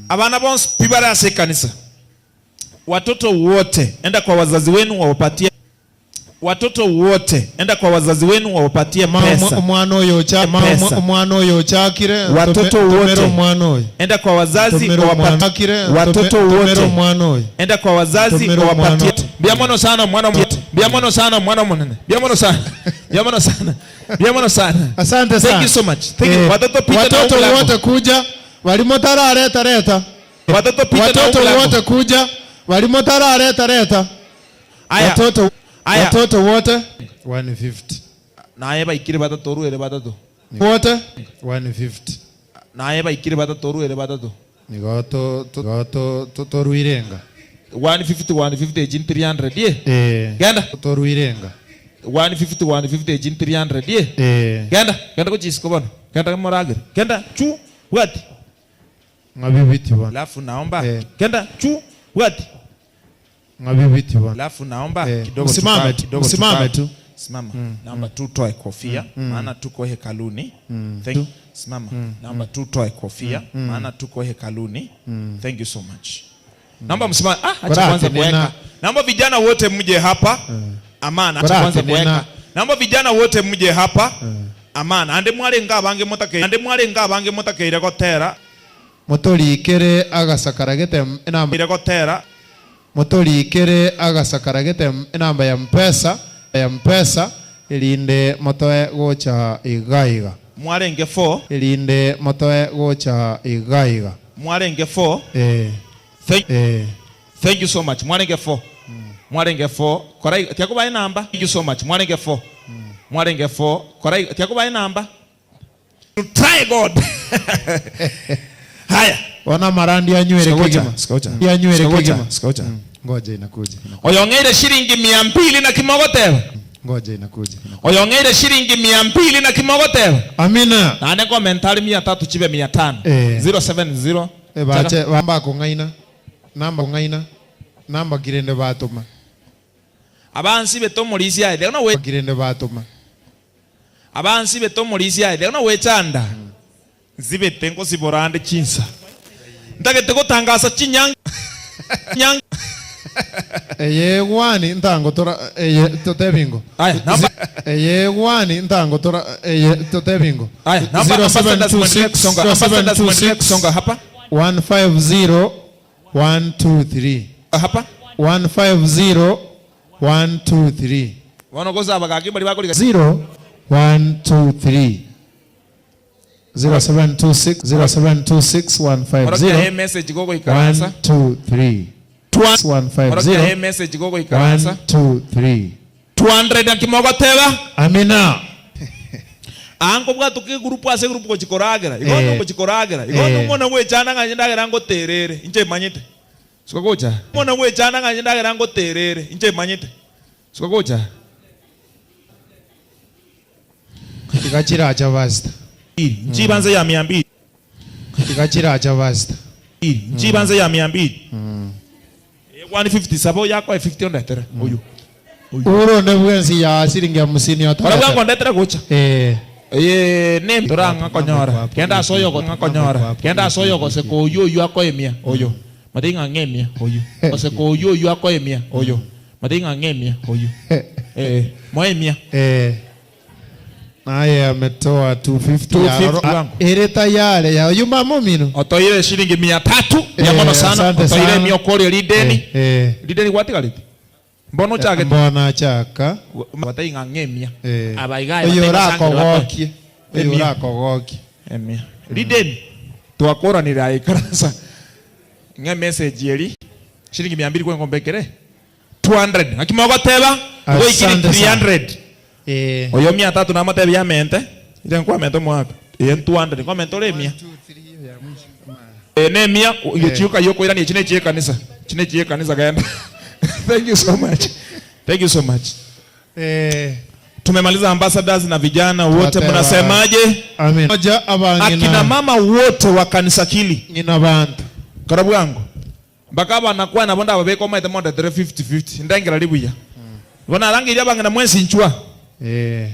Abana bonsi pi bare ase ekanisa. Watoto wote, enda kwa wazazi wenu wawapatie Watoto wote, enda kwa wazazi wenu wawapatie pesa. Omwana oyo ocha Pesa. omwana oyo ochakire Watoto ntomere wote, omwana oyo enda kwa wazazi Ntomere omwana wawapatie. ochakire Watoto ntomere wote, omwana oyo enda kwa wazazi Ntomere omwana wawapatie. Mbuya mono sana omwana omo mbuya mono sana omwana omonene. Mbuya mono sana. Mbuya mono sana. Mbuya mono sana. Asante Thank sana. you so much. Thank you. Eh, Watoto pita na watoto mlango. wote kuja walimo tarareta reta Watoto pita na watoto mlango. wote kuja walimo tarareta reta Aya. Watoto, Aya. watoto wote 150. Naye baikire batato oruere batato. Wote 150. Naye baikire batato oruere batato. Nigo to to nigo to to toruirenga. 150 150 echi 300 ye. Eh. Genda. Toruirenga. 150 150 echi 300 ye. Eh. Genda. Genda gochia isiko bono. Genda moragere. Genda chu bwati. Ng'a bibiti bono. Alafu naomba. Eh. Genda chu bwati. Ng'a bibiti bono. Alafu naomba Eh, kidogo msimame tukae, tu, kidogo msimame tukae. tu. Simama. Naomba tu toe kofia maana tuko hekaluni. Thank you. Simama. Naomba tu toe kofia maana tuko hekaluni. Thank you so much. Naomba msimame. Ah, acha Korate kwanza nena. kuweka. Naomba vijana wote mje hapa. Amana, acha Korate kwanza nena. kuweka. Naomba vijana wote mje hapa. Amana, ande mwarenga abange motake. Ande mwarenga abange motakeire gotera. Motorikere agasakara gete enamba. Ire gotera. Motorikere agasakara gete enamba ya mpesa ya mpesa erinde motoe gocha iga iga. Mwarenge for. Erinde motoe gocha iga iga. Mwarenge for. Eh. Thank Eh. Thank you so much. Mwarenge for. Mwarenge for. Kora iga. Tiakobae enamba. Thank you so much. Mwarenge for. Mwarenge for. Kora iga. Tiakobae enamba. To try God. Haya. Bono amarandi anywere Sikagocha, kegima. sikagocha. Anywere Sikagocha, kegima. sikagocha. Ngoja inakuja. Oyong'eire shilingi mia mbili naki mogoteba? Ngoja inakuja. Oyong'eire shilingi mia mbili naki mogoteba? Amina. Naende nkomentari mia tatu chibe mia tano. Eh. 070. Eh, bache namba kong'aina namba kong'aina namba kirende batoma Abansibete omorisia aye, tiga nowe. Kirende batoma. Abansibete omorisia aye, tiga nowechanda. Nsibete nkosibora ande chinsa. Ntagete gotangasa chinyang nyang. Eye egwani ntango tora eye totebingo. Aya, namba. Eye egwani ntango tora eye totebingo. Aya, namba ambassadors mwendelee kusonga. Ambassadors mwendelee kusonga hapa. 150 123. Hapa. 150 123. Bono gose abagaki baria bakorika. 0 1 2 3. 0726 0726 Orokia 150 he message gogoikaransa. 1 2 3. Orokia he 150 message gogoikaransa. 1 2 3. 200 naki mogoteba? Amina. Aa nkobwatoka egurupu ase egurupu gochia koragera. Igo Eh. onde ogochia koragera. Igo onde Eh. omwana gwechana ng'a endagera ngoterere. Inche manyete. Suka gocha. Omwana gwechana ng'a endagera ngoterere. Inche manyete. Suka gocha. Tiga chiracha pastor. Nchibanze ya mia mbili. Tiga chiracha pastor. Nchibanze ya mia mbili. 150 saba oyo akoe 50 ondetere oyo. Ore onde bwensi ya siringi hamsini Ora otoretere. bwango ondetere gocha. Eh. Eye ne torang'a konyora. Kenda ase oyo ng'a konyora. Kenda ase oyo goseka oyo oyo akoemia oyo. Mate ng'a ng'emia oyo. Goseka oyo oyo akoemia oyo. Mate ng'a ng'emia oyo. Eh, moemia. Eh. Naye ametoa 250 250 ya wangu. ere tayari ya oyu mama omino. Otoire shilingi mia tatu mia Eh, mono sana. asante Otoire sana. mia okorie rideni. Eh, eh. Rideni gwatigarete. Mbono ochagete. Mbono achaka. Batari ng'a ng'emia. Eh. Aba iga Oyo orakogokie. Oyo Emia. orakogokie. Emia. Rideni. Twakoranire aye ikaransa. Ng'a message eri shilingi mia mbili kwengombekere. 200. Naki mogoteba? Goikire Asante sana. 300. Eh. Oyo mia tatu namotebia amente. Ire nkwamente omwaka. Eye 200 nkwamente ore emia. Eh, ne emia yochioka yokoirania echi nechi ekanisa. Echi nechi ekanisa genda. Thank you so much. Thank you so much. Eh. Tumemaliza ambassadors na vijana wote Twateba. mnasemaje? Amen. Moja abang'ina. Akina mama wote wa kanisa kili. Ng'ina bantu. Karabu yangu. Mpaka abanakwana nabo ndababeka omanyete mondetere 50 50 ndengera ribuya. Igo narangeirie abang'ina mwensi inchwa. Eh.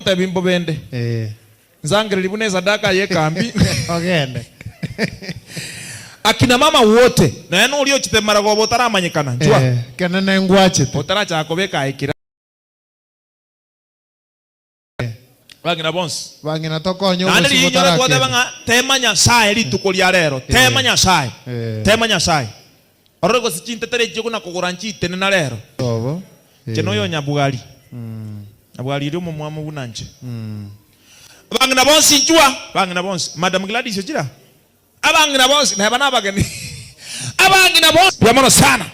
Ntebi mbobende. Eh. Nsangereri buna esadaka y'ekambi. Ogende. Akina mama wote naye noria ochete maragoba otaramanyekana nchwa. Eh, kene nengwachete. Otarachaka kobeka aye kira. Bang'ina bonsi. Bang'ina tokonye Naende obosio riinyore twateba botarakende. ng'a tema Nyasaye rituko ria rero. Tema Nyasaye. Eh. Tema Nyasaye. Orore gose chintetere echio kona kogora nchitenena rero. Obo. Inche noyo Nyabwari. Nyabwari eri omomwamu buna inche. Abang'ina bonsi inchwa. Abang'ina bonsi. Madam Gladys ochira? Abang'ina bonsi neba nabageni. Abang'ina bonsi. Mbuya mono sana.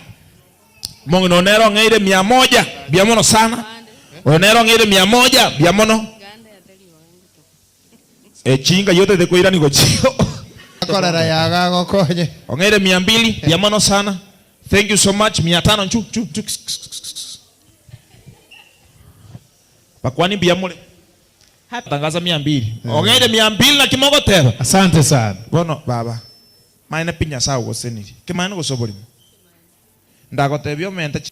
Omong'ina oyo nere ong'eire mia moja. Mbuya mono sana. Oyo nere ong'eire mia moja. Mbuya mono. Echinga yotete koiranigwa chio. Akorera yaga agokonye. Ong'eire mia mbili. Mbuya mono sana. Thank you so much. Mia tano nchu nchu nchu. Bakwani mbuya more. Tangaza mia mbili. Ong'eire mia mbili naki mogoteba. Asante sana. Bono baba, maene pi Nyasae ogosenirie. Kemaene gose oborimo? Ndagotebia omente chi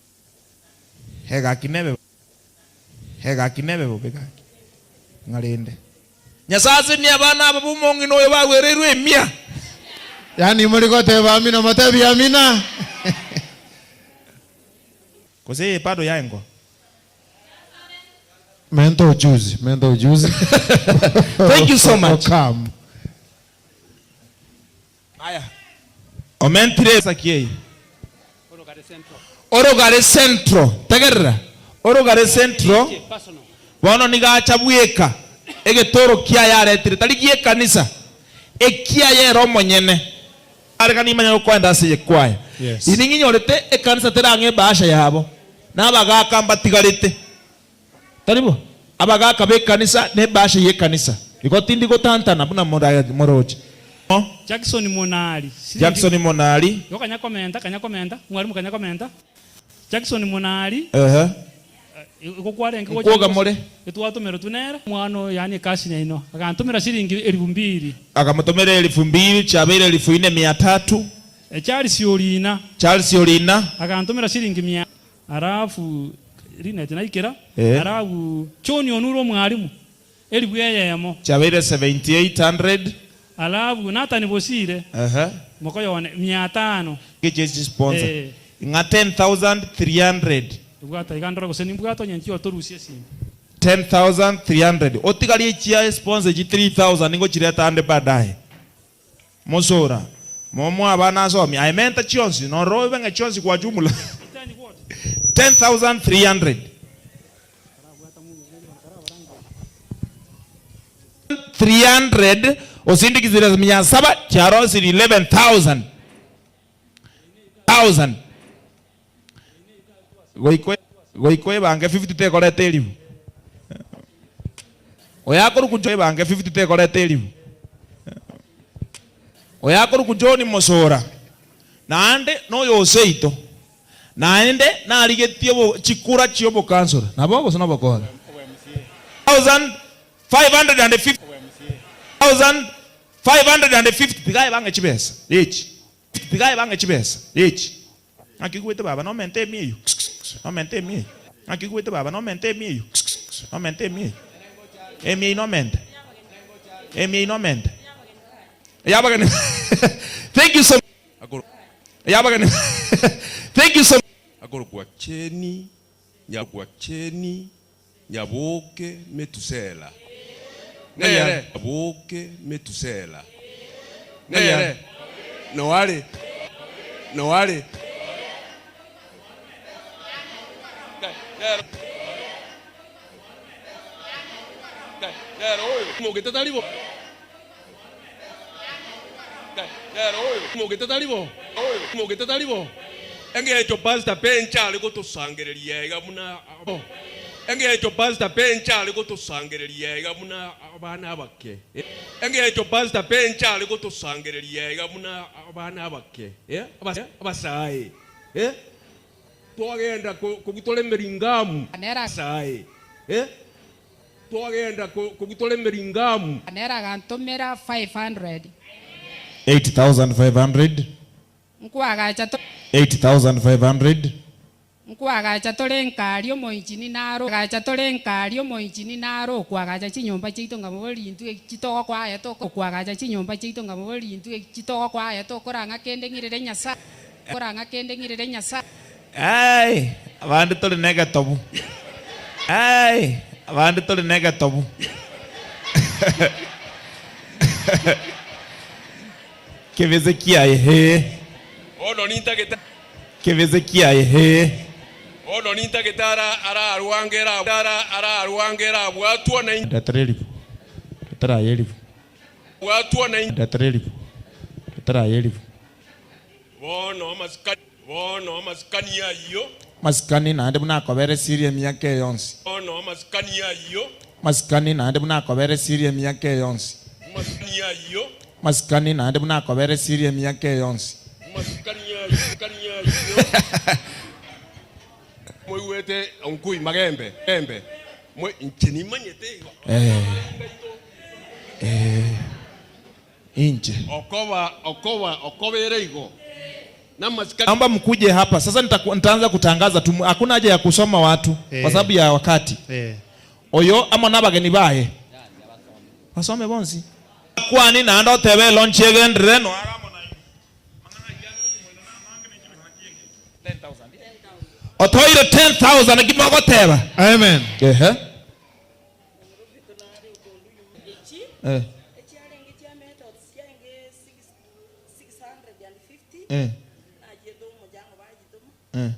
egaki nebe egaki nebe bobe gaki. Ng'a rende Nyasae asenie abana aba b'omong'ina oyo bagwereirwe emia. Yaani mori goteba amina motebi amina. Gose eye bado yaengo? Menta ujuzi, menta ujuzi. Thank you so much. Okam. Aya. Omentire esaki eye. Orogare Central. Tegerera. Orogare Central bono nigo acha bweka egetoro kiaye aretire, tari gi'ekanisa, ekiaye ere omonyene. Arega nimanye gokoenda ase eyekwaya. Yes. Inwe ng'inyorete ekanisa terang'e ebahasha yabo, na abagaaka mbatigarete. Tari bo? Abagaaka b'ekanisa na ebahasha y'ekanisa. Igo tindi gotantana buna moroche. Jackson Monari. Jackson Monari. Igo kanya komenta, kanya komenta, mwalimu kanya komenta. Jackson Monari. Ehe. Igo kwarenge gocha Nkwoga more. Etwatomerwe nere omwana oyo yaani ekasi yaino. Agantomera shilingi elifu mbili. Akamotomera elifu mbili, chiabeire elifu ine mia tatu. Charles Orina. Charles Orina. Agantomera shilingi mia. Alafu Linet naikera. Eh. Alafu John Onuro omwalimu elifu eyemo. Chiabeire 7800. Alafu Nathan Bosire. Ehe. Mokoyone mia tano. Echi chisponsor. Eh. Ng'a 10300. Bwata iga ndore gose nimbwate onye nchio torusie esimi. 10300. Otigarie chia sponsor echi 3000 ningochireta ande baadaye. Mosora, momoe abana asomie. Aye menta chionsi, norora obe ng'a chionsi kwa jumla 10300. 300 osindikisire mia saba chiarosirie 11000. Thousand. Goika goika oebange 50 tekoreta elifu. Oyo akorokwa John ebange 50 tekoreta elifu. Oyo akorokwa John Mosora naende noyo oseito naende narigetie obo chikura chiobokansora nabo gose nobokora? 1550 1550 tiga ebange chibesa echi tiga ebange chibesa echi. Naki igwete baba nomente emia eyio nomente emia eyio Naki igwete baba nomente emia eyio nomente emia eyio Emia eyio nomente Emia eyio nomente Eyabageni Thank you so Eyabageni Thank you so Akorokwa Cheni Nyakwa Cheni Nyaboke Metusela nere Nyaboke Metusela nere noare noare Engencho Pastor Benja are gotosangereria iga buna Engencho Pastor Benja are gotosangereria iga buna abana abake Engencho Pastor Benja are gotosangereria iga buna abana abake abasae Twagenda kobutora emeringamu abasae. Twagenda kobutora emeringamu. Nere agantomera 500. 8500. Nkwagacha to. 8500. Nkwagacha tore nkaaria omoinchini naro gacha tore nkaaria omoinchini naro okwagacha chinyomba chiaito ng'a bori intwe chitogokoa aye toko okwagacha chinyomba chiaito ng'a bori intwe chitogokoa aye tokorang'a kende ng'irere Nyasae korang'a kende ng'irere Nyasae. Aye, abande tori negetobu. Aye, abande tori negetobu. Kebese kiaye, hee. Bono nintagete. Kebese kiaye, hee. Bono nintagete ara ararwangera ara ararwangera abwatwa na. Ndetera elifu. Ndetera aye elifu. Bwatwa na. Ndetera elifu. Ndetera aye elifu. Bono amasikani, bono amasikani ayio. Masikani naende buna akobera esiri emiaka eye yonsi. Bono amasikani ayio. Masikani naende buna akobera esiri emiaka eye yonsi. Masikani ayio. Masikani naende buna akobera esiri emiaka eye yonsi. Masikani ayio, masikani ayio. Moigwete onkui magembe, gembe, mwe inche nimanyete igo. Eh, eh. Inche. Okoba, okoba, okobera igo, namasikani. Naomba mkuje hapa sasa, nitaku, nitaanza kutangaza tu, hakuna haja ya kusoma watu eh, kwa sababu ya wakati eh. Oyo amo nabageni baye basome bonsi kwani naende otebe elonchi egenderere no otoire 10000 ki mogoteba Amen. Ehe. Eh. Eh. Eh.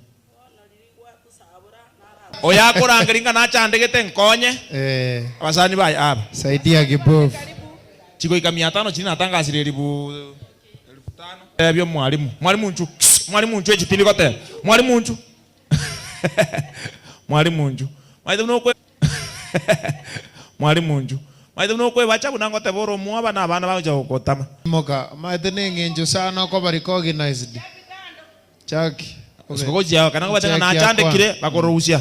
Oyo akorangeria ng'a nachandegete nkonye Eh. abasani baye aba. Saidia kipofu. Chigoika mia tano chiria natangasire elifu tano. Tebia omwalimu, mwalimu nchu, mwalimu nchu echi tindi goteba. Mwalimu nchu. Mwalimu nchu. Maete buna okwe Mwalimu nchu. Maete buna okwebacha buna ngoteba ore omwoba na abana bagocha gogotama. Moka, maete neng'encho sana okoba recognized. Chaki. Gochia kana ngobacha ng'a nachandekire bakororusia.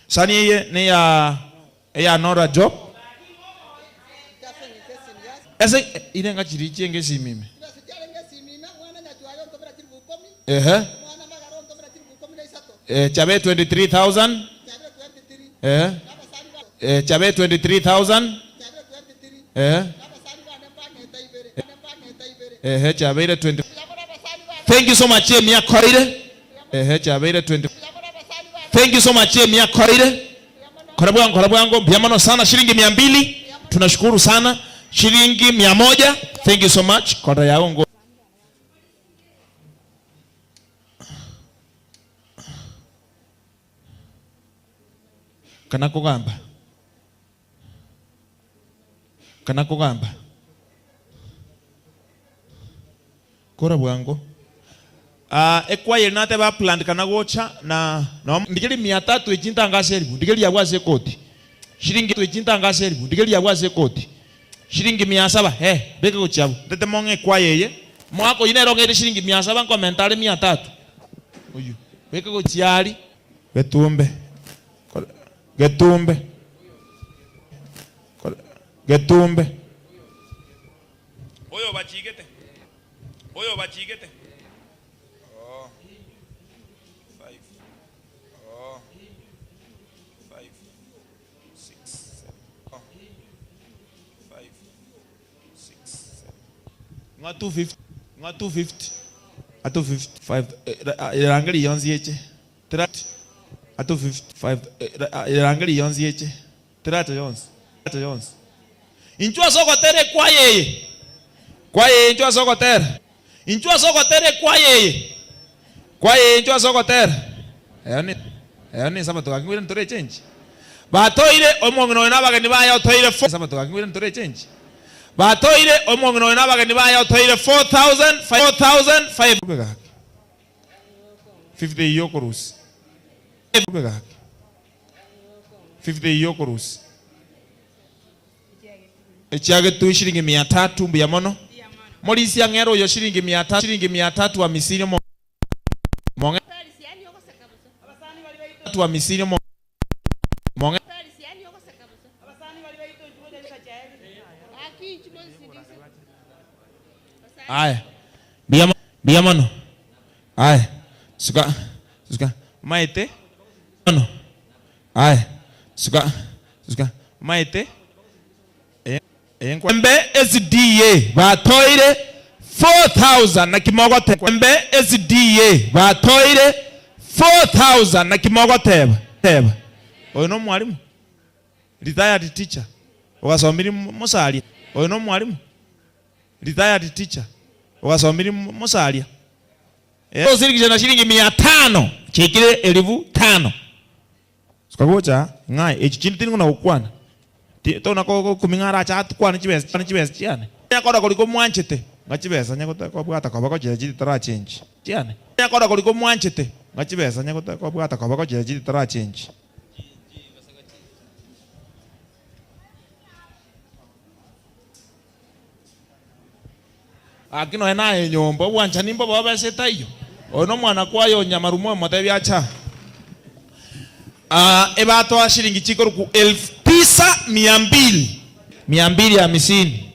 Sani eye neya eya Nora Job. Ase ire ng'a chiria chienge esimi ime. Ehe. Eh, chiabe 23,000. Eh. Eh, chiabe 23,000. Eh. Ehe, chiabeire 20. Thank you so much emiakoire. Ehe, chiabeire 20. Thank you so much emiakoire. Kora bwango, kora bwango, mbuya mono sana shilingi 200. Tunashukuru sana. Shilingi 100. Thank you so much. Kora yago ngo. Kana kogamba. Kana kogamba. Kora bwango. Ah, ekwaya eri nateba planned kana gocha na no ndigeri mia tatu echi ntangase elifu ndigeri abwo ase ekoti shilingi echi ntangase elifu ndigeri abwo ase ekoti shilingi mia saba eh beka gochia abwo ntete mong'e ekwaya eye mwaka oyio nere ong'eire shilingi mia saba nkomenta are mia tatu oyio beka gochia aria getumbe getumbe getumbe. Oyo obachigete, oyo obachigete. Oh, five, oh, five, six, seven, oh, five, six, seven. Ng'a 250, ng'a 250, a 250, five, erangeri yonsi eche, tera, a 250, five, erangeri yonsi eche, teracha yonsi, teracha yonsi. Inchuo ase ogotera ekwaya eye, kwaya eye inchuo ase ogotera, inchuo ase ogotera ekwaya eye, kwaya eye inchuo ase ogotera. Eyo ne eyo ne esabato gaki ngwire ntore echenji. Batoire omong'ina oyo na abageni baye otoire fo esabato gaki ngwire ntore echenji. Batoire omong'ina oyo na abageni baye otoire 4,000 4,005 gaki. 50 eyio okorusia. Gaki. 50 eyio okorusia. Echiagetwe shilingi mia tatu mbuya mono. Morisia ang'ere oyo shilingi mia tatu shilingi mia tatu amisini omo mong'e tatu amisini omo mong'e Aya mbuya mbuya mono aya suka suka omaete mono aya suka suka omaete Embe SDA batoire 4000 naki mogoteba Embe SDA batoire 4000 naki mogoteba teba oyo nomwalimu retired teacher ogasomiri mosaria oyo nomwalimu retired teacher ogasomiri mosaria Osirikishe na shilingi mia tano chiikire elifu tano. Suka gocha ng'a echi chinde tindi kona gokwana. Ti tona gokumia ng'a arache atukwane chibesa chiane chibesa chiane. Nyakora koria komwanchete ng'a chibesa nyagota kobwata koboko chiria chiri tarachenji chiane. Nyakora koria komwanchete ng'a chibesa nyagota kobwata koboko chiria chiri tarachenji. Gaki nonya naye enyomba, obwanchani mbobe obese taiyo. Oyo nomwana kwaye o nyamarumo omotebi acha. Aa, ebatoa shilingi chikoruku elfu tisa mia mbili. Mia mbili hamisini.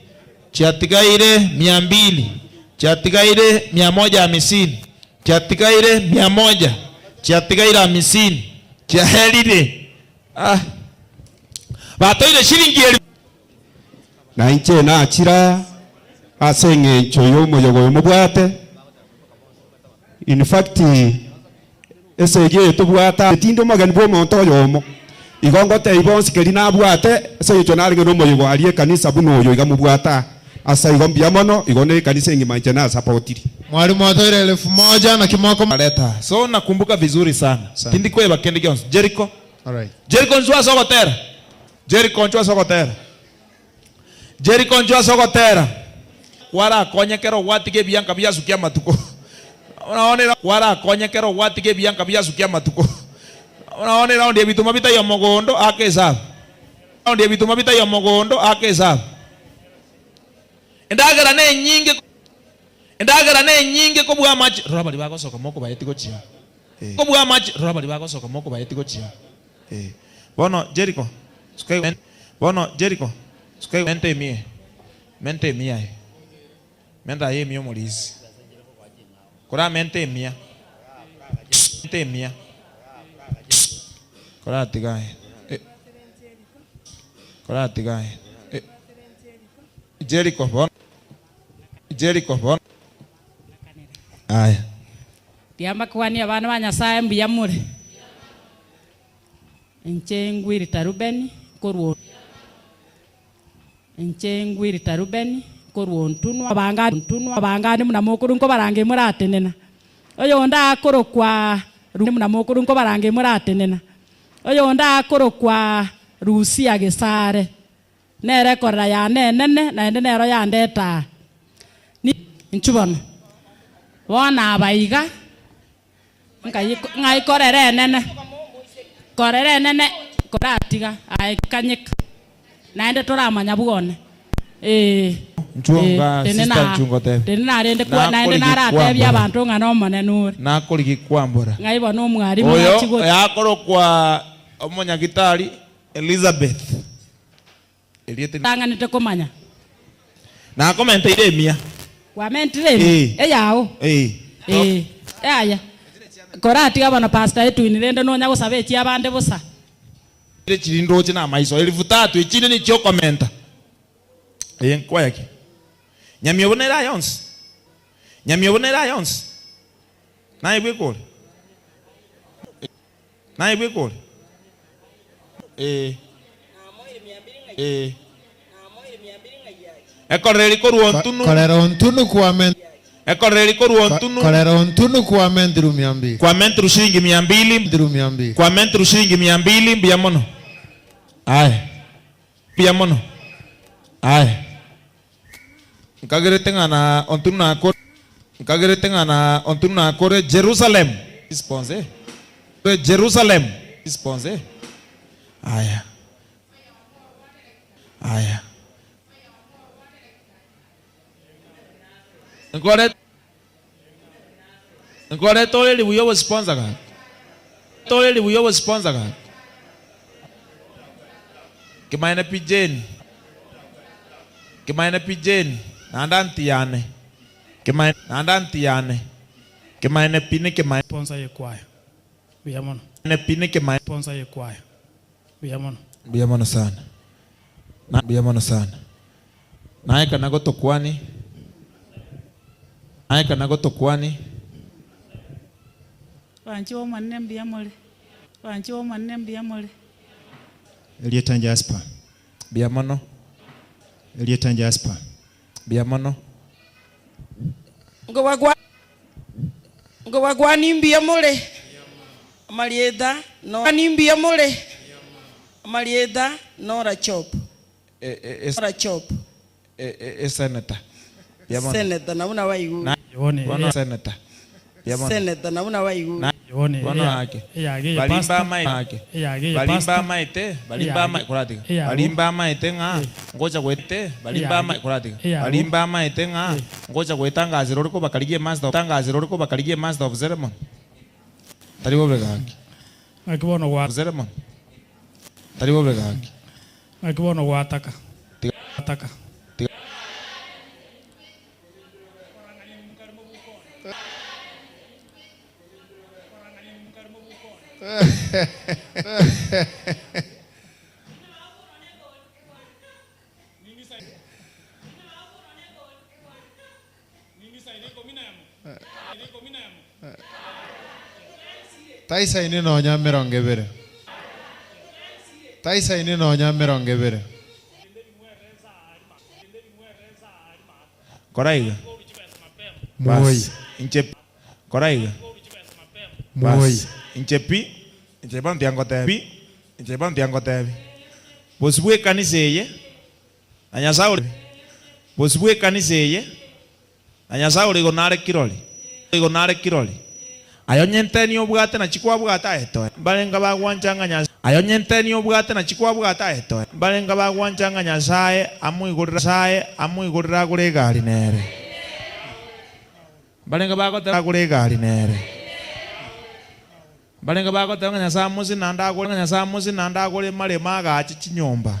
Chiatigaire mia mbili. Chiatigaire mia moja hamisini. Chiatigaire mia moja. Chiatigaire hamisini. Chiaherire. Ah. Batoire shilingi elfu. Na inche nachira ase eng'encho y'omoyogo oyo mobwate. In fact, esegi eye tobwate aa tindi omogeni bw'omonto oyomo. Igo ngotebia bonsi keria nabwate ase eng'encho narenge nomoyego aria ekanisa buna oyo iga mobwate aa. Ase igo mbuya mono, igo na ekanisa engima inche nasapotiri. Mwalimu atoire elfu moja naki moko. Leta. So nakumbuka vizuri sana. Tindi kweba kende gionsi. Jericho. Alright. Jericho nchwo ase ogotera. Jericho nchwo ase ogotera. Jericho nchwo ase ogotera. Kwarakonye kero gwatiga ebianka biasukia amatuko. Naone kwarakonye kero gwatiga ebianka biasukia amatuko. Naone raundi ebituma bitaiyo mogondo aka esabu. Raundi ebituma bitaiyo mogondo aka esabu. Endagera nenyinge Endagera nenyinge kobua amache. Rora baria bagosoka mokobaetie gochia. Kobua amache. Rora baria bagosoka mokobaetie gochia. Bono Jeriko, suka Bono Jeriko, suka menta emia, menta emia aye, menta aye emia omorisi. Koramente emia, menta emia, koratiga aye, koratiga aye. Jeriko bono, Jeriko bono. Aya. Riamakwania abana ba Nyasae mbuya more. Inche ngwirita Rubeni korwa Inche ngwirita Rubeni korwa ontunwa abanga ontunwa abangani buna mokorwa nkobarange moratenena. Oyonde akorokwa buna mokorwa nkobarange moratenena. Oyonde akorokwa Rusia Gesare. Nere ekorera yane enene, naende nero yandeta aa. Inchuo bono, bono aba iga, ng'ai korera enene, korera enene koratiga aye kanyeka, naende toramanya bwone. Ee, Nchuo ee, nga tenena sister aa, nchuo ngotebe. tenena arende kwa, naende Nakorigi naratebie kwambora. abanto ng'a n'Omonene ore. Nakorigi kwambora. Ng'ai bono omwarimu Oyo ng'achi gocha. yakorokwa omonyagitari Elizabeth. Erieta. Tang'anete komanya. Nakomenteire emia. Kwamentire emia? Ee. Eyao? Ee. Ee. Yaya. Koratiga bono Pastor Edwin rende nonya gosaba echi abande bosa. Chiri ndoche na amaiso elifu tatu echinde nechiokomenta. Eye nkwaya ki? Nyamiobo nere aye onsi. Nyamiobo nere aye onsi. Naye bweka ore. Naye bweka ore? Ee. Ee. Ekorera rikorwa ontunu. Korera ontunu kwa Ekorera rikorwa ontunu. Korera ontunu kwa mentiru mia mbili. Kwa mentiru shilingi mia mbili. Mentiru mia mbili. Kwa mentiru shilingi mia mbili mbuya mono. Aye. Mbuya mono. Aye. Nkagerete ng'a na ontunu nakore Nkagerete ng'a na ontunu nakore Jerusalem. Response. Jerusalem. Response. Aya. Aya. Nkore Nkore tore buya obosponsor gaki. Tore buya obosponsor gaki. Kimaene pi Jane. Kimaene pi Jane. Naende aunty yane. Kimaene naende aunty yane. Kimaene pi ne kimaene. Sponsor ye kwaya. Mbuya mono. Pi ne kimaene. Sponsor ye kwaya. Mbuya mono. Mbuya mono sana. Na mbuya mono sana. Naye kana gotokwani. Naye kana gotokwani. Banche b'Omonene mbuya more, Banche b'Omonene mbuya more. Erieta Jasper. Mbuya mono. Erieta Jasper. Mbuya mono. Nkobakwania mbuya more, amarieta no mbuya more, amarieta Nora Chop. Nora Chop. Esenator. Senator na buna baigure. Bono senator. Senator na buna baigure. Bono ake. Baria mbamaete. Baria mbamaete, baria mbamaete, koratiga. Baria mbamaete ng'a ngocha goete, baria mbamaete, koratiga. Baria mbamaete ng'a ngocha goetangazera ore kobakarigia emaster, tangazera ore kobakarigia emaster of ceremony. Tari bobe gaki. Naki bono gwa. Ceremony. Tari bobe gaki. Naki bono gwataka. Tiga. Ataka. Tiga. Taisaini nonya emerongo ebere. Taisaini nonya emerongo ebere. Kora iga. Moi. Bas, inche pi. Kora iga. Moi. Bas, inche pi, inche bono tiga ngotebi pi, inche bono tiga ngotebi. Bosio bwa ekanisa eye, na Nyasae ore, bosio bwa ekanisa eye, na Nyasae ore igoro nare kirori, igoro nare kirori. Aye onye nteni obwate nachi kwabwate aye toe. Mbarenge bagwancha ng'a Nyasae, aye onye nteni obwate nachi kwabwate aye toe. Mbarenge bagwancha ng'a Nyasae amoigorere, Nyasae amoigorere agore egari nere. Mbarenge bagoteba agore egari nere. Mbarenge bagoteba ng'a Nyasae amose naende agore, ng'a Nyasae amose naende agore maremo agache chinyomba.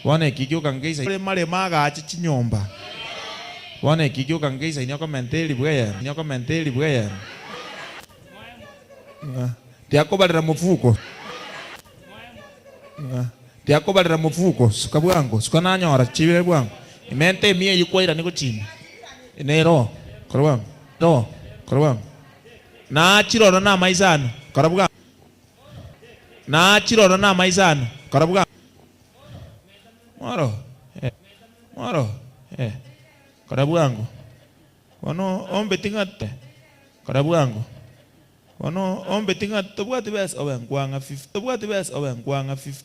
Bono eki gioka ngeisa maremo agache chinyomba. Bono eki gioka ngeisaini okomenta elifu eyemo, okomenta elifu eyemo. Ng'a tiakobarera mofuko. Ng'a tiakobarera mofuko, suka bwango, suka nanyora chibere bwango. Ementa emiya eyio kwairani gochia ime. Nero, kora bwango, ero, kora bwango. Nachirora namaiso ane, kora bwango. Nachirora namaiso ane, kora bwango. Mwaro, eh, mwaro, eh, kora bwango. Bono ombe ting'ate, kora bwango. Bono ombe ting'ate tobwati besa obe nkwang'a 50, tobwati besa obe nkwang'a 50.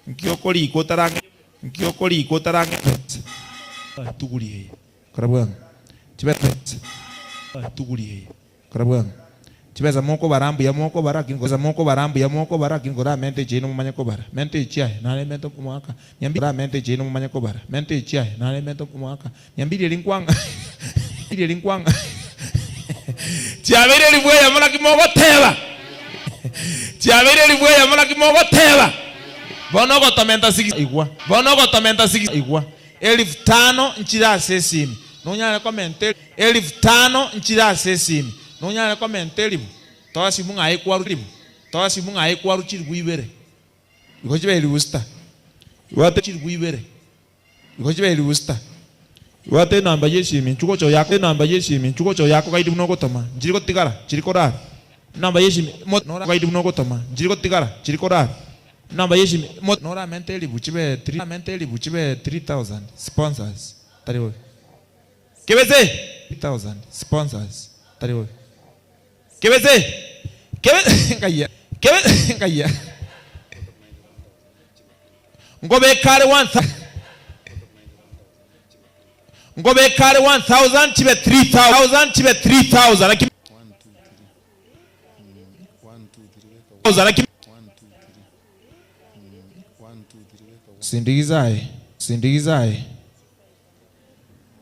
Nki okorika otarang'e, nki okorika otarang'e besa? Tuguri eye, kora bwango. Chibesa, tuguri eye, kora bwango. Chibesa mokobara mbuya mokobara, lakini besa mokobara mbuya mokobara, lakini koramente echiaino momanye kobara. Menta echiaye, nare menta omwaka. Niambie koramente echiaino momanye kobara. Menta echiaye, nare menta omwaka. Niambie riria nkwang'a, riria nkwang'a. Chiabeire elifu eyemo naki mogoteba. Chiabeire elifu eyemo naki mogoteba. Bono ogotomenta six igwa. Bono ogotomenta six igwa. Elifu tano nchire ase esimi. Nonyare komenta elifu tano nchire ase esimi. Nonyare komenta elifu. Toa simu ng'a aye kwaru elifu. Toa simu ng'a aye kwaru chilifu ibere. Igo chibe elifu sita. Igo chilifu ibere. Igo chibe elifu sita. Bwata enamba y'esimi, inchuo gocha oyake enamba y'esimi, inchuo gocha oyake ogaidi buna ogotoma, nchiri gotigara, nchiri korara. Enamba y'esimi, mo nora ogaidi buna ogotoma, nchiri gotigara, nchiri korara. Enamba y'esimi, mo noramente elifu chibe three, amente elifu chibe 3000, sponsors, tari bobe. Kebese! 3000, sponsors, tari bobe. Kebese! Kebe, ngayia, kebe, ngayia. Nkobeka are nkobeka are 1000 chibe 3000 chibe 3000 naki naki Sindikiza aye, sindikiza aye.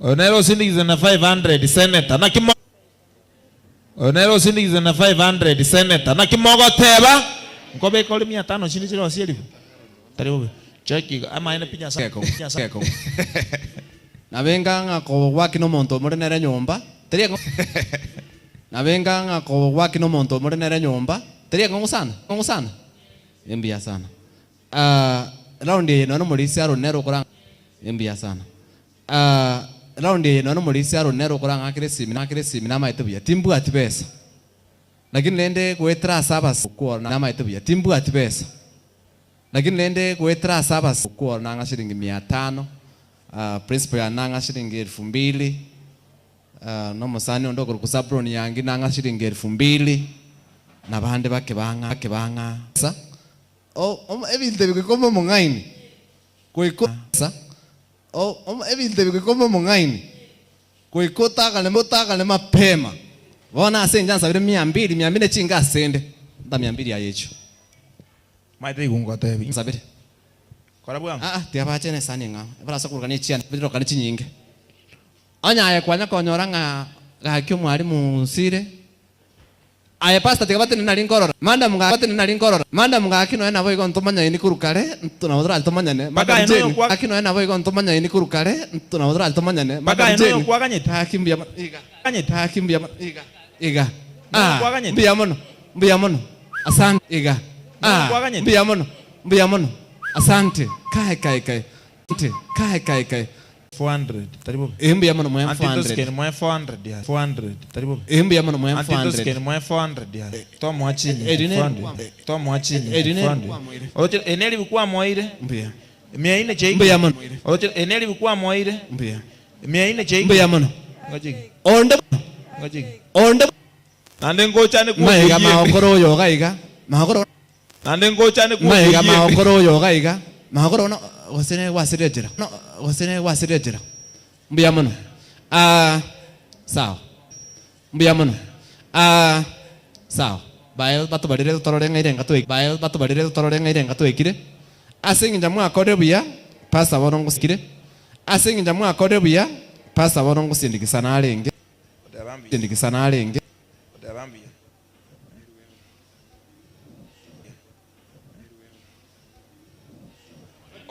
Oyo nere osindikize na 500 senator naki Oyo nere osindikize na 500 senator. Naki mogoteba? Nkobeka ore mia tano chinde chire ase elifu. Tari bobe. Cheki iga amaene pi Nyasaye. Nyasaye. Nabenga ng'a kogwaki nomonto omore nere nyomba, teri ekong'u Nabenga ng'a kogwaki nomonto omore nere nyomba, teri ekong'u sana, ekong'u sana? Mbuya sana. Ah, round eye nonya nomorisia Aaron nere okora Mbuya sana. Aah round eye nonya nomorisia Aaron nere okorang'akera esimi ng'akera esimi namaete buya timbwati besa lakini rende goetera ase abas okwo namaete buya timbwati besa lakini rende goetera ase abas okwo nang'a shilingi mia tano aah principal yane nang'a shilingi elfu mbili aah na omosani onde okorokwa Zabron Nyangi nang'a shilingi elfu mbili na bande bake bang'a bake bang'a sa ebinto ebi goika obe omong'aini goika sa. Ebinto ebi goika obe omong'aini, goika otagane otagane mapema. Bono ase inche nsabire mia mbili, mia mbili ne chinga asende, nta mia mbili aye echio. Maete igo ngotebia. Nsabire. Kora bwango. Aa, tiga bache nesani eng'ao, ebarase koburukania echiane, birokane chinyinge. Onye aye kwanya konyora ng'a gaki omwalimu nsire, Aye pastor tiga batenene nari nkorora madam gaki batenene nari nkorora madam gaki nonya naboigo ntomanyaini korwa kare nto nabo torache tomanyane Mpaka madam aye noyo Jane okwa gaki nonya naboigo ntomanyaini korwa kare nto nabo torache tomanyane Mpaka madam aye noyo Jane okwaganyete. gaki mbuya mono iga Ganyete. gaki mbuya mono iga iga Noyo ah okwaganyete. mbuya mono mbuya mono asante iga Noyo ah okwaganyete. mbuya mono mbuya mono asante kai kai kai ante kai kai kai. 400 tari bobe. Eh, mbuya mono moe Anti 400. tosikeni moe 400 ya 400 tari bobe. Eh, mbuya mono moe Anti 400. tosikeni moe 400 ya tomoa chini Eri neri 400 tomoa chini Eri neri 400. Oroche eneri bikwamoire Mbuya. Mia ine cheiki. Mbuya mono. Oroche eneri bikwamoire Mbuya. Mia ine cheiki. Mbuya mono. Ngachiki. Onde Ngachiki. Onde Naende ngochane Maiga magokoro oyo iga iga. Magokoro Naende ngochane Maiga magokoro oyo iga iga. Magokoro no gose ne gwasire echera. No gose ne gwasire echera. Mbuya mono. Ah sawa. Mbuya mono. Ah sawa. Baye batobarire totorore ng'a irenga twaikire. Baye batobarire totorore ng'a irenga twaikire. Ase eng'encho mwakorire buya, Pastor bono ngosikire. Ase eng'encho mwakorire buya, Pastor bono ngosindikisana arenge. Sindikisana arenge.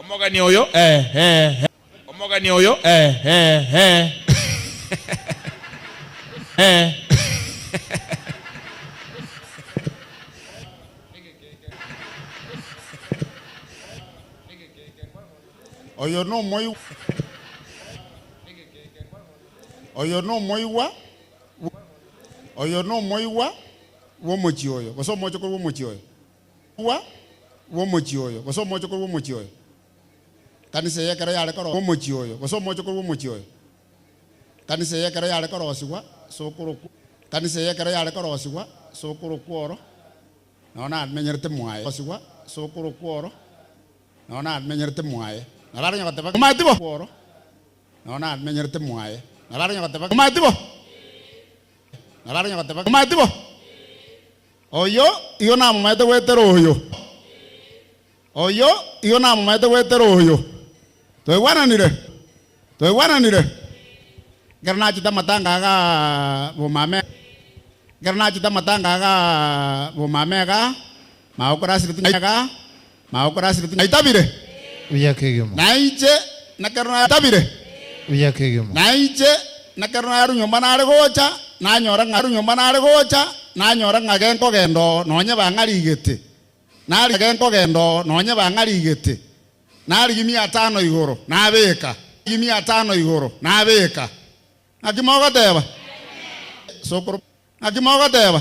Omogeni oyo eh eh eh. Omogeni oyo eh eh eh. Eh. Oyo nomoigwa, oyo nomoigwa, oyo nomoigwa bw'omochie oyo, gose omochokoro bw'omochie oyo, gwa bw'omochie oyo, gose omochokoro bw'omochie oyo. Kanisa eye ekero yare koro bw'omochie oyo, gose omochokoro bw'omochie oyo. Kanisa eye ekero yare korosigwa, sokoro kanisa eye ekero yare korosigwa, sokoro kworo, nonye namenyerete mwaye, rosigwa, sokoro kworo, nonye namenyerete mwaye. Nabo arenge goteba, Omanyete bo? Kworo, nonye namenyerete mwaye. Nabo arenge goteba, Omanyete bo? Nabo arenge goteba, Omanyete bo? Oyo igo namomaete goetera oyo. Oyo igo namomaete goetera oyo. Twaigwananire? Twaigwananire? Ekero nachete amatanga igaa bomame, ekero nachete amatanga igaa bomame igaa, magokora asireti igaa, magokora asireti naitabire. Buya kegima. Na inche nekero naitabire. Buya kegima. Na inche nekero narwa nyomba nare gocha, nanyora ng'a narwa nyomba nare gocha, nanyora ng'a genkogenda oo nonye bang'arigete, nari genkogenda oo nonye bang'arigete, narigia mia tano igoro, nabeka, rigia mia tano igoro, nabeka. Naki mogoteba? Sokoro. Naki mogoteba?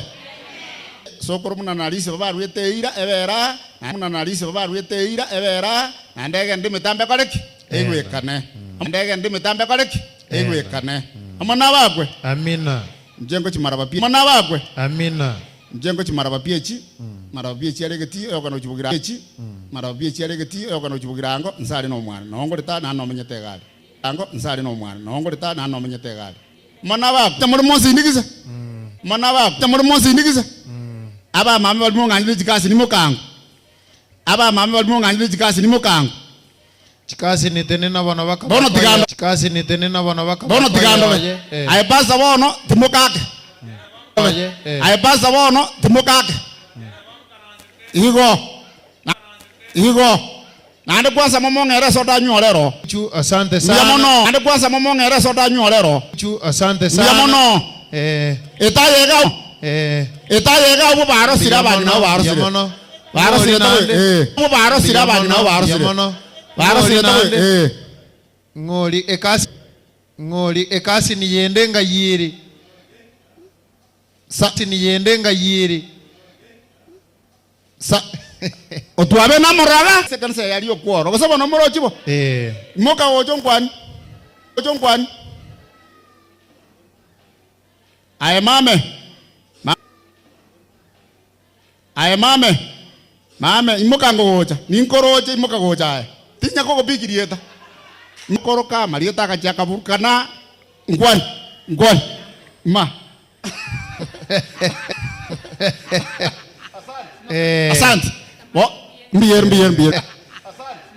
Sokoro buna Narisi baruete eira ebera, na buna Narisi baruete eira ebera, naende egende emetambe ekore ki? Eigwekane. Naende egende emetambe ekore ki? Eigwekane. Amo nabakwe. Amina. Inche ngochia maraba pi. Amo nabakwe. Amina. Inche ngochia maraba pi echi, maraba pi echi are egetii, oyokona gochia bogirango echi, maraba pi echi are egetii, oyokona gochia bogirango, nse are nomwana. Noo ngoreta naende nomenyete iga aria. Ango, nse are nomwana. Noo ngoreta naende nomenyete iga aria. Mana abakwa more monsindigise, mana abakwa more monsindigise, abamame baria mong'anchire chikasi nimokango, abamame baria mong'anchire chikasi nimokango. Chikasi nitenena bono baka Bono tiga ndo- Chikasi nitenena bono baka Bono tiga ndobe. Oye, eh. Aye pastor bono timokake. Oye, eh. Aye pastor bono timokake. Igo. Igo. Naende kwansa momong'ere esoda anywe orero. Chu, asante Mbuya sana. mono. Naende kwansa momong'ere esoda anywe orero. Chu, asante Mbuya sana. mono. Eh. Etaya iga. Eh. Etaya iga abwo barosire Mbuya abang'ina mono, nabo mbuya barosire. mono. Barosire Ng'ori tobe. naende. Eh. Abwo barosire Mbuya abang'ina nabo mono, mbuya barosire. mono. Barosire Ng'ori tobe. naende. Eh. Ng'ori ekasi ng'ori ekasi niyende ngayiri. Sa. Niyende ngayiri. Sa. Otwabe namorara ase ekanisa eye aria okworo. Gose bono morochi bo? Eh. Imoka gocha onkwani. Gocha onkwani. Aye mame. Ma. Aye mame. Mame, imoka ngogocha. Ninkoroche imoka gocha aye. Tinya kogopikia rieta. Nkoroka amarieta agachia akaburukana. Nkwani. Nkwani. Ma. Eh. Asante. Bo, mbiere mbiere mbiere.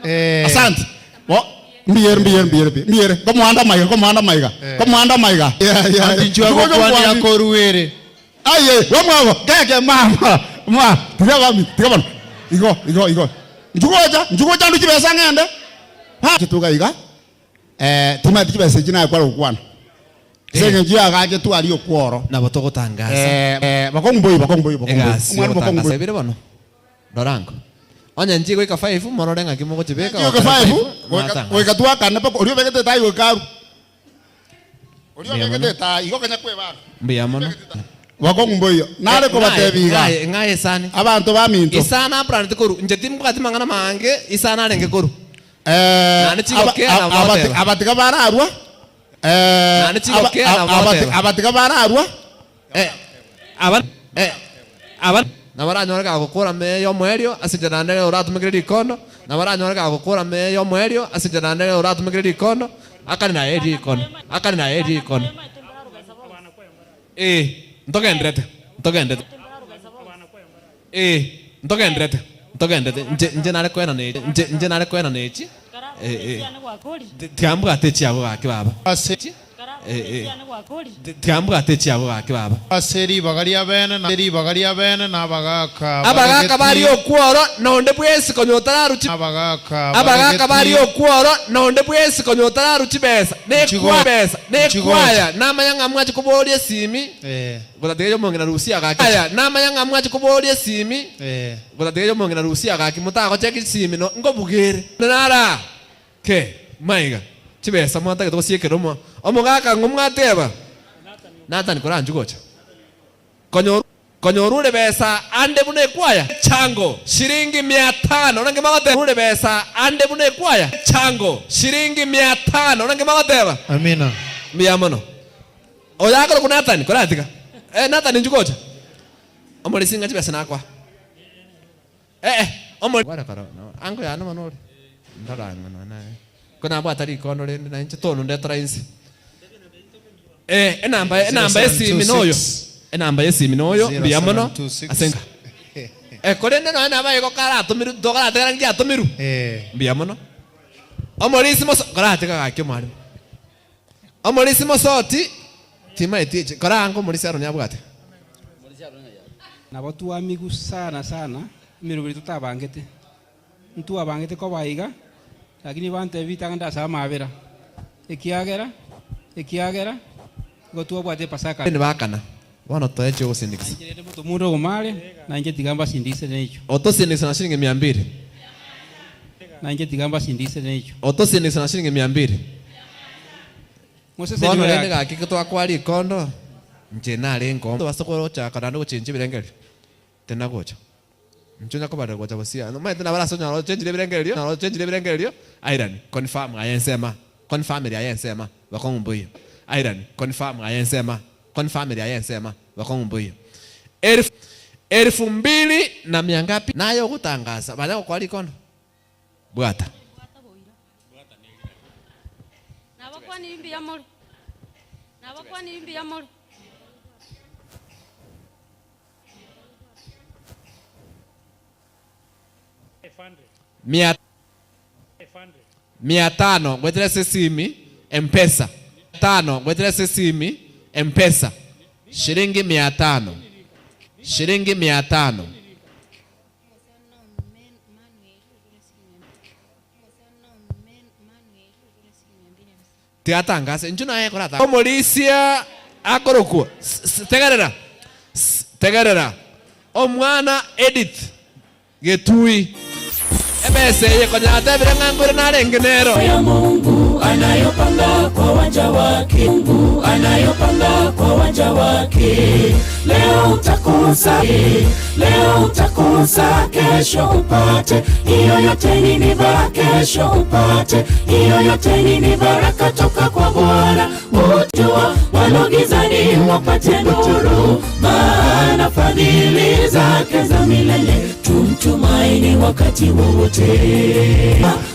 Eh. Asante. Bo, mbiere mbiere mbiere mbiere. Komoanda maiga, komoanda maiga. Eh. Komoanda maiga. Yeah, yeah. Anti inchuo Ngoja agokwania nkwani. akoruere. Aye, wamwabo, keke mama. Ma, tiga bami, tiga bano. Igo, igo, igo. Njugocha, njugocha ndu chibesa ng'ende. Ha, chituga iga. Eh, timanyeti chibesa echi naye kware gokwana. Ase eng'encho yagachetwe aria okworo. Nabo togotangasa. Eh, eh, bokong'u mboiyo, bokong'u mboiyo, bokong'u mboiyo. Egasi Omwana bokong'u yogotangasa mboiyo. ebere bono. Rora ango. Onye nchigoika 5 morore ng'aki mogochibeka Nchigoika gokera 5 5 goika mwatang'ana. goika twakane mpaka oria obegete etai goika arwe. Oria Mbuya obegete mono. etai igo kanya kwebanga. Mbuya mono. Bokong'u mboiyo. Nare Eh, kobatebia iga, ng'aye ng'aye isani. abanto baminto. Isana apuraneti korwa, inche timbwati mang'ana maange, isana arenge korwa. Eh, Naende chigokea aba- nabo abati- goteba. abatiga bararwa. Eh, Naende chigokea aba- nabo abati- goteba. abatiga bararwa. Eh, aba, eh, aba nabo aranyore gagokora mee y'omoerio ase enchera naende oratumekere rikondo, nabo aranyore gagokora mee y'omoerio ase enchera naende oratumekere rikondo, akane naye rikondo, akane naye rikondo. Ee, ntogenderete, ntogenderete. Ee, ntogenderete, ntogenderete. Inche, inche nare koenana echi, inche, inche nare koenana echi. Ee, ee. Tiambwate echiabo gaki baba. Ase. Ee, ee. Tiambwate echiabo gaki baba. Ase ribaga ria bene na ribaga ria bene na abagaaka Abagaaka baria okworo, na onde bwensi konya otararuchi. Abagaaka Abagaaka baria okworo, na onde bwensi konya otararuchi chibesa, nekwa besa, nekwaya, namanya ng'a mwache koboria esimi, gotatiga omong'ina Rusia gaki. Aya, namanya ng'a mwache koboria esimi, gotatiga omong'ina Rusia gaki, motagocheki chisimi no, nkobugere. Nara ke, maiga, chibesa mwatagete gosiekera omo, omogaka ng'o mwateba? Nathan koranchwe gocha. Konya Konya orure besa ande buna ekwaya chango shilingi mia tano naki mogoteba orure besa ande buna ekwaya chango shilingi mia tano naki mogoteba. Amina. Mbuya mono. Oyo akorokwa Nathan koratiga. Eh Nathan inchu gocha. Omorisia ng'a chibesa nakoa. Eh eh omo Gware kora no ango yane mono ore. Ndora ang'e nonya naye. Ko nabwata rikondo rende na inche tono ndetora inse. Eh enamba enamba y'esimi noyo. Enamba y'esimi noyo mbuya mono ase enka. Eh korende nonya nabo igo karatomirwe tokaratega nki atomirwe. Mbuya mono. Omorisia moso koratiga gaki omwalimu. Omorisia mosoti timaeti echi kora ango omorisia Aroni abwate. Nabo twamigwa sana sana emeroberi totabangete. Ntwabangete koba aiga, lakini bantebia ritang'ani ndasaba amabera, ekiagera, ekiagera igo twabwate Epasaka. Abeni bakana, Bono toeche ogosindikisa. Nainche rende motomunde ogomare, nainche tiga mbasindikise neicho. Otosindikisa na shilingi mia mbili. Nainche tiga mbasindikise neicho. Otosindikisa na shilingi mia mbili. Moseseniwe Bono rende gaki. gaki twakwa rikondo, inche narenge omo. Tobasa gochaka naende gochenchia ebirengererio, tinagocha. Inche onya kobarera gocha bosio aa. Omanyete nabo arase onyore ochenchire ebirengererio, onyore ochenchire ebirengererio, airani, confirm aye ensemo aa, confirm eri aye ensemo aa, bokong'u mboiyo. Airani, confirm aye ensemo aa, confirm eri aye ensemo aa, bokong'u mboiyo. Elfu, elfu mbili na mia ngapi? Naye ogotangasa, banya gokoa rikondo? Bwata. Nabakwanirie mbuya more. Nabakwanirie mbuya more. Mia mia tano goetera ase esimi mpesa tano goetera ase esimi mpesa shilingi mia tano shilingi mia tano. Tigatangase, inchuo naye korata. Omorisia akorokwa, tegerera, tegerera, omwana Edith Getui. Emesa eye konya yatebire ng'a nkoire narenge nero. Ya Mungu anayopanga kwa waja wake, Mungu anayopanga kwa waja wake. Leo utakosa, leo utakosa, kesho upate. Hiyo yote ni baraka, kesho upate. Hiyo yote ni baraka toka kwa Bwana. Ujua walogizani wapate nuru, maana fadhili zake za milele tumtumaini wakati wowote.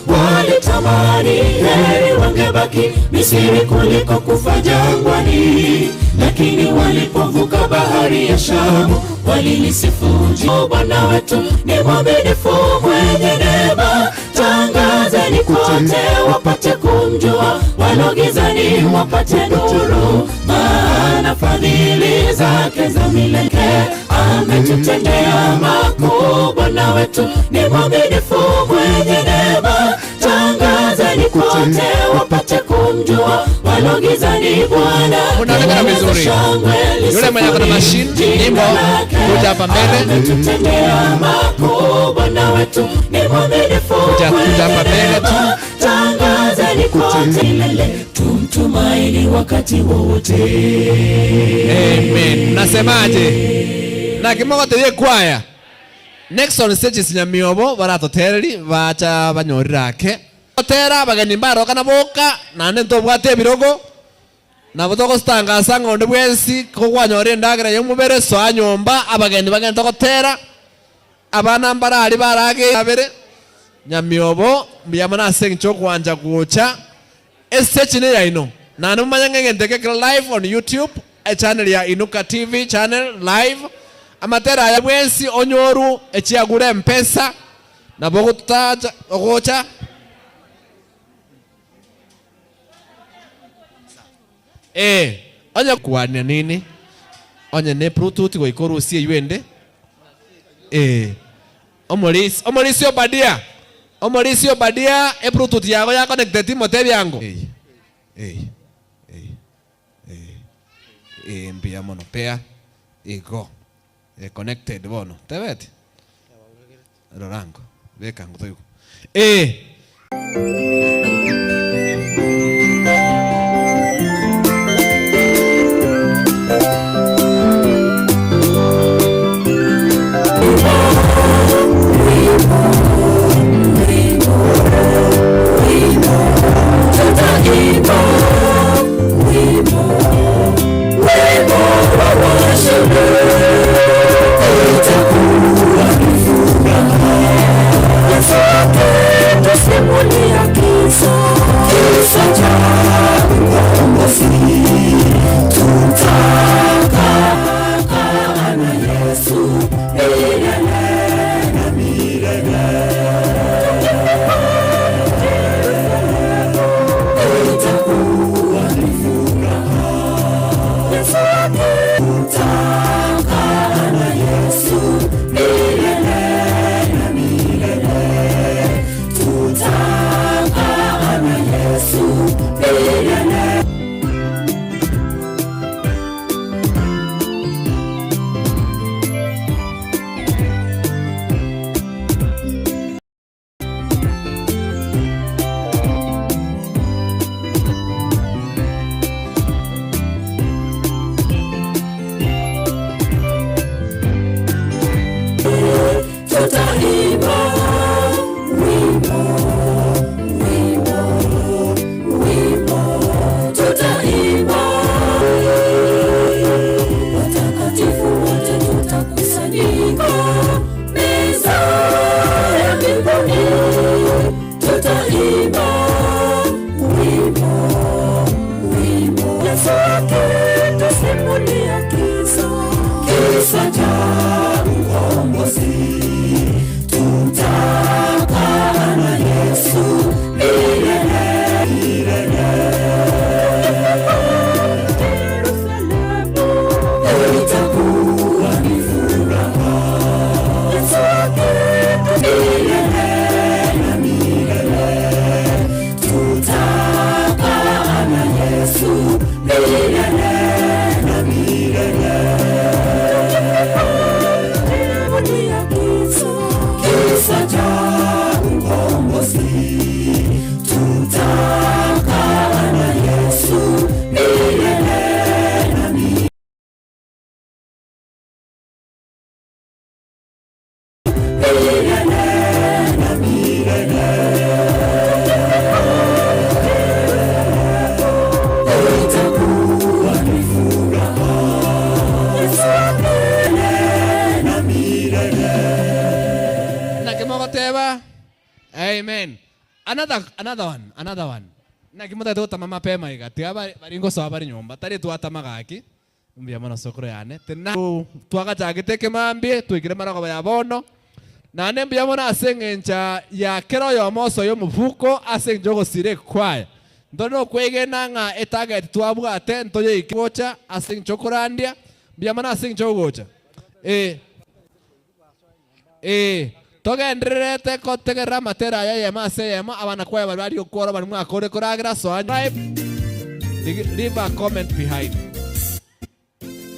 Walitamani heri wangebaki Misri kuliko kufa jangwani, lakini walipovuka bahari ya Shamu walilisifu jina. Bwana wetu ni mwaminifu, mwenye neema, tangazeni kote wapate kumjua, walogizani wapate nuru, maana fadhili zake za milele ametutendea makuu. Bwana wetu ni mwaminifu, mwenye neema, tangazeni kote wapate kumjua, Munaonekana vizuri. Yule mwenye ako na machine nyimbo kuja hapa mbele, kuja kuja hapa mbele tu. Tangazeni kote milele, tumtumaini wakati wowote. Amen. Nasemaje? Na kimogoterie kwaya. Next on stage is Nyamiobo baratotereri bacha banyorire ake. Gotera abageni mbarokana boka naende ntobwate ebirogo nabo togositangasa ng'a onde bwensi kogwanyora endagera y'omobere soa nyomba abageni bagende gotera abana mbarari barage abere Nyamiobo mbuya mono ase eng'encho ogwancha gocha estage neyaino naende momanye ng'a egento eke kere live on YouTube echannel ya Inuka TV channel live amatera aya bwensi onyoru echiagure empesa nabo ogotacha ogocha Ee, onye kwania nini onye ne bluetooth goika orusie eywo ende ee omorisia omorisia Obadia omorisia Obadia ebluetooth yago ya connecteti motebie ango eye eye eye eye ee mbuya mono pea igo e connected bono tebeti rora ango beka ango toigwe ee. Naki mogoteba? Amen. Another, another one, another one. Naki motagete gotama mapema iga? Tiga bari bari ngosoa bare nyomba. Tari twatama gaki. Mbuya mono sokoro yane. Tena twagachagete ekemambia, twaikire marogoba ya bono. Naende mbuya mono ase eng'encha ya kera oyomo osoe omofuko ase eng'encho y'ogosira ekwaya. Ntore nokwegena ng'a etarget twabwate ntoyeike gocha ase eng'encho y'okorandia. Mbuya mono ase eng'encho y'ogocha. Ee. Ee. Togendererete gotegerera amatera aya eyemo ase eyemo, abanakwaya baria baria okworo baria mwakore koragera soa. Leave a comment behind.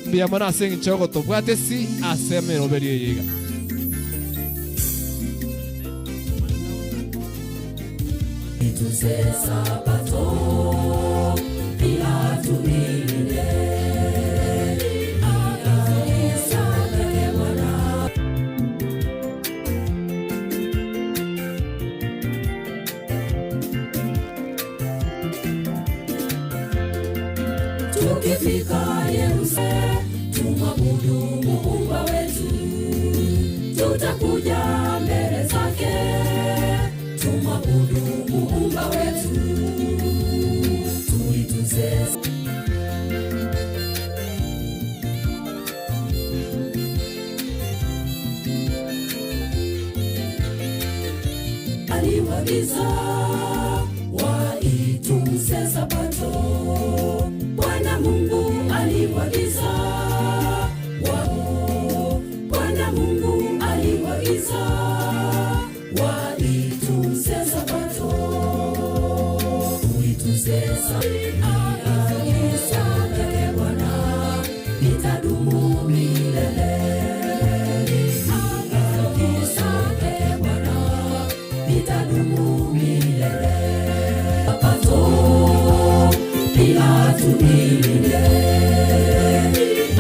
Mbuya mono ase eng'encho y'ogotobwatesi ase emeroberio eye iga. Tukifika Yerusalemu tumwabudu Muumba wetu, tutakuja mbele zake tumwabudu Muumba wetu, tuitunze aliwaagiza waitunze Sabato. Bwana Mungu aliwaagiza wa Bwana Mungu aliwaagiza waitunze Sabato, tuitunze Sabato yake Bwana itadumu milele. Agizo lake Bwana litadumu milele. Sabato pia tulinde.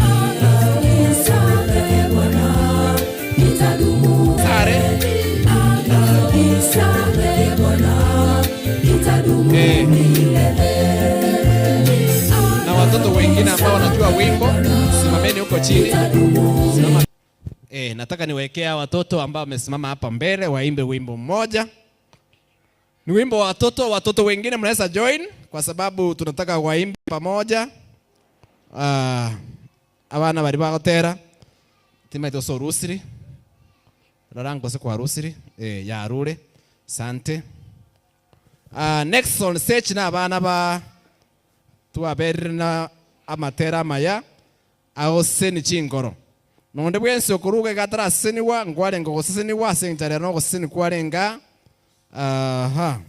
Agizo lake Bwana litadumu. Sare. Agizo lake Bwana litadumu milele. Na watoto wengine ambao wanajua wimbo, simameni huko chini. Simama. Nataka niwekea watoto ambao wamesimama hapa mbele waimbe wimbo mmoja. Ni wimbo wa watoto, watoto wengine mnaweza join kwa sababu tunataka waimbe pamoja. Abana bari bagotera timaito so rusiri. Rarango se kwa rusiri yarure. Sante. Next on stage na abana ba twaberna amatera maya aoseni chingoro. Nonde bwensi okuruga gatara seniwa ngwarenga goseseniwa sentare no goseni kwarenga. Aha.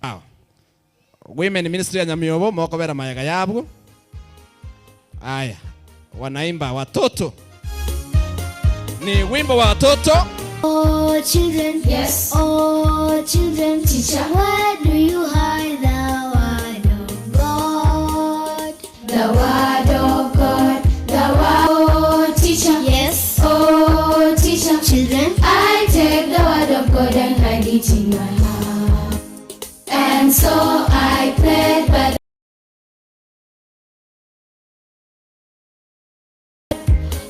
Ah. Women ministry ya Nyamiobo moko bera mayaga yabwo. Aya. Wanaimba watoto. Ni wimbo wa watoto. Oh children, yes. Oh children, Teacher. where do you hide the word of God? The word of God, the word. Oh teacher, yes. Oh teacher, children, I take the word of God and hide it in my heart. And so I prayed by the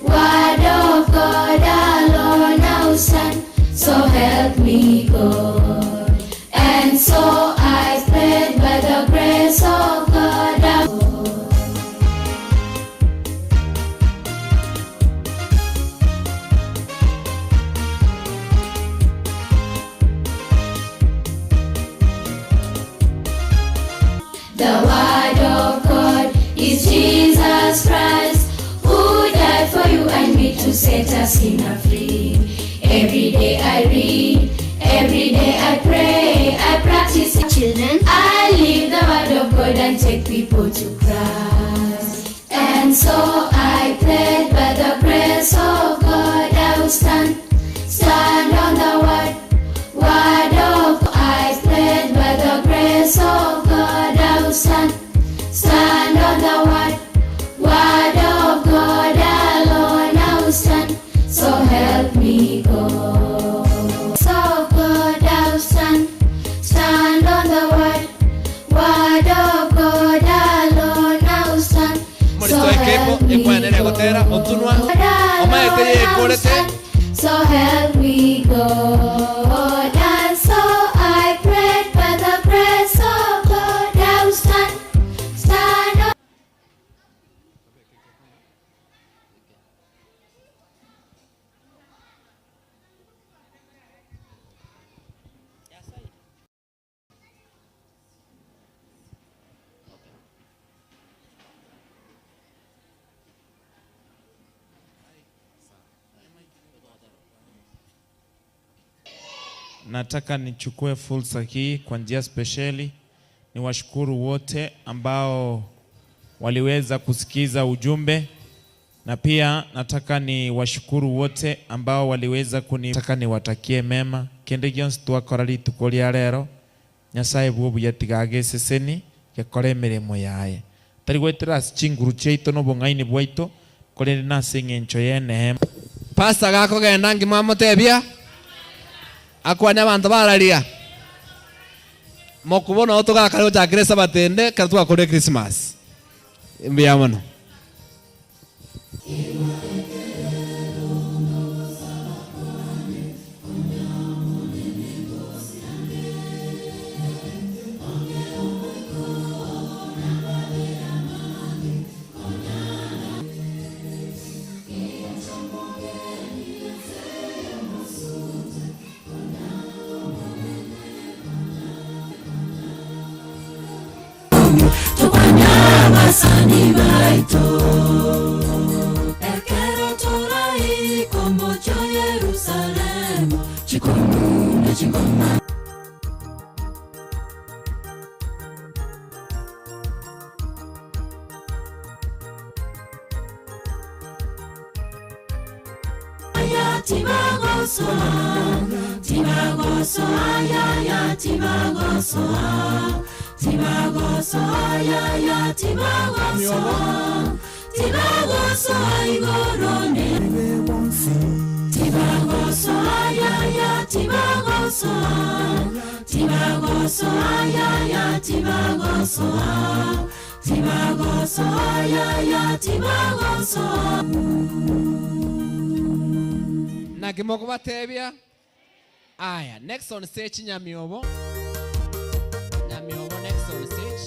word of God alone I will stand, so help me God. And so I prayed by the grace of God. I The word of God is Jesus Christ, who died for you and me to set us sinner free. Every day I read, every day I pray, I practice. Children, I live the word of God and take people to Christ. And so I prayed by the grace of God, I will stand, stand on the word, word of I prayed by the grace of God, I will stand, stand on the word, word of God alone, I will stand, so help me God. So God, I will stand, stand on the word, word of God alone, I will stand. So Muristo ekepo help me ekwanere gotera otunwa. God Omaete alone, I will yekorete. stand. So help me God. And so I prayed by the grace of God, I will stand, stand on. Nataka nichukue fursa hii kwa njia spesheli Niwashukuru wote ambao waliweza kusikiza ujumbe na pia nataka ni washukuru wote ambao waliweza kuni nataka niwatakie mema kende gionsi twakora rituko ria rero Nyasaye bwo buya tigageseseni gekora emirimo yaye tari gwetera ase chinguru chiaito na obong'aini bwaito korende na ase eng'encho ya enehema. Pastor gakogenda ngimwamotebia akwane abanto bararia mokubona oo togakare gochakera esabato ende ekero twakorire Christmas. Mbuya mono. Naki mokobatebia aya next on stage Nyamiobo. Nyamiobo next on stage.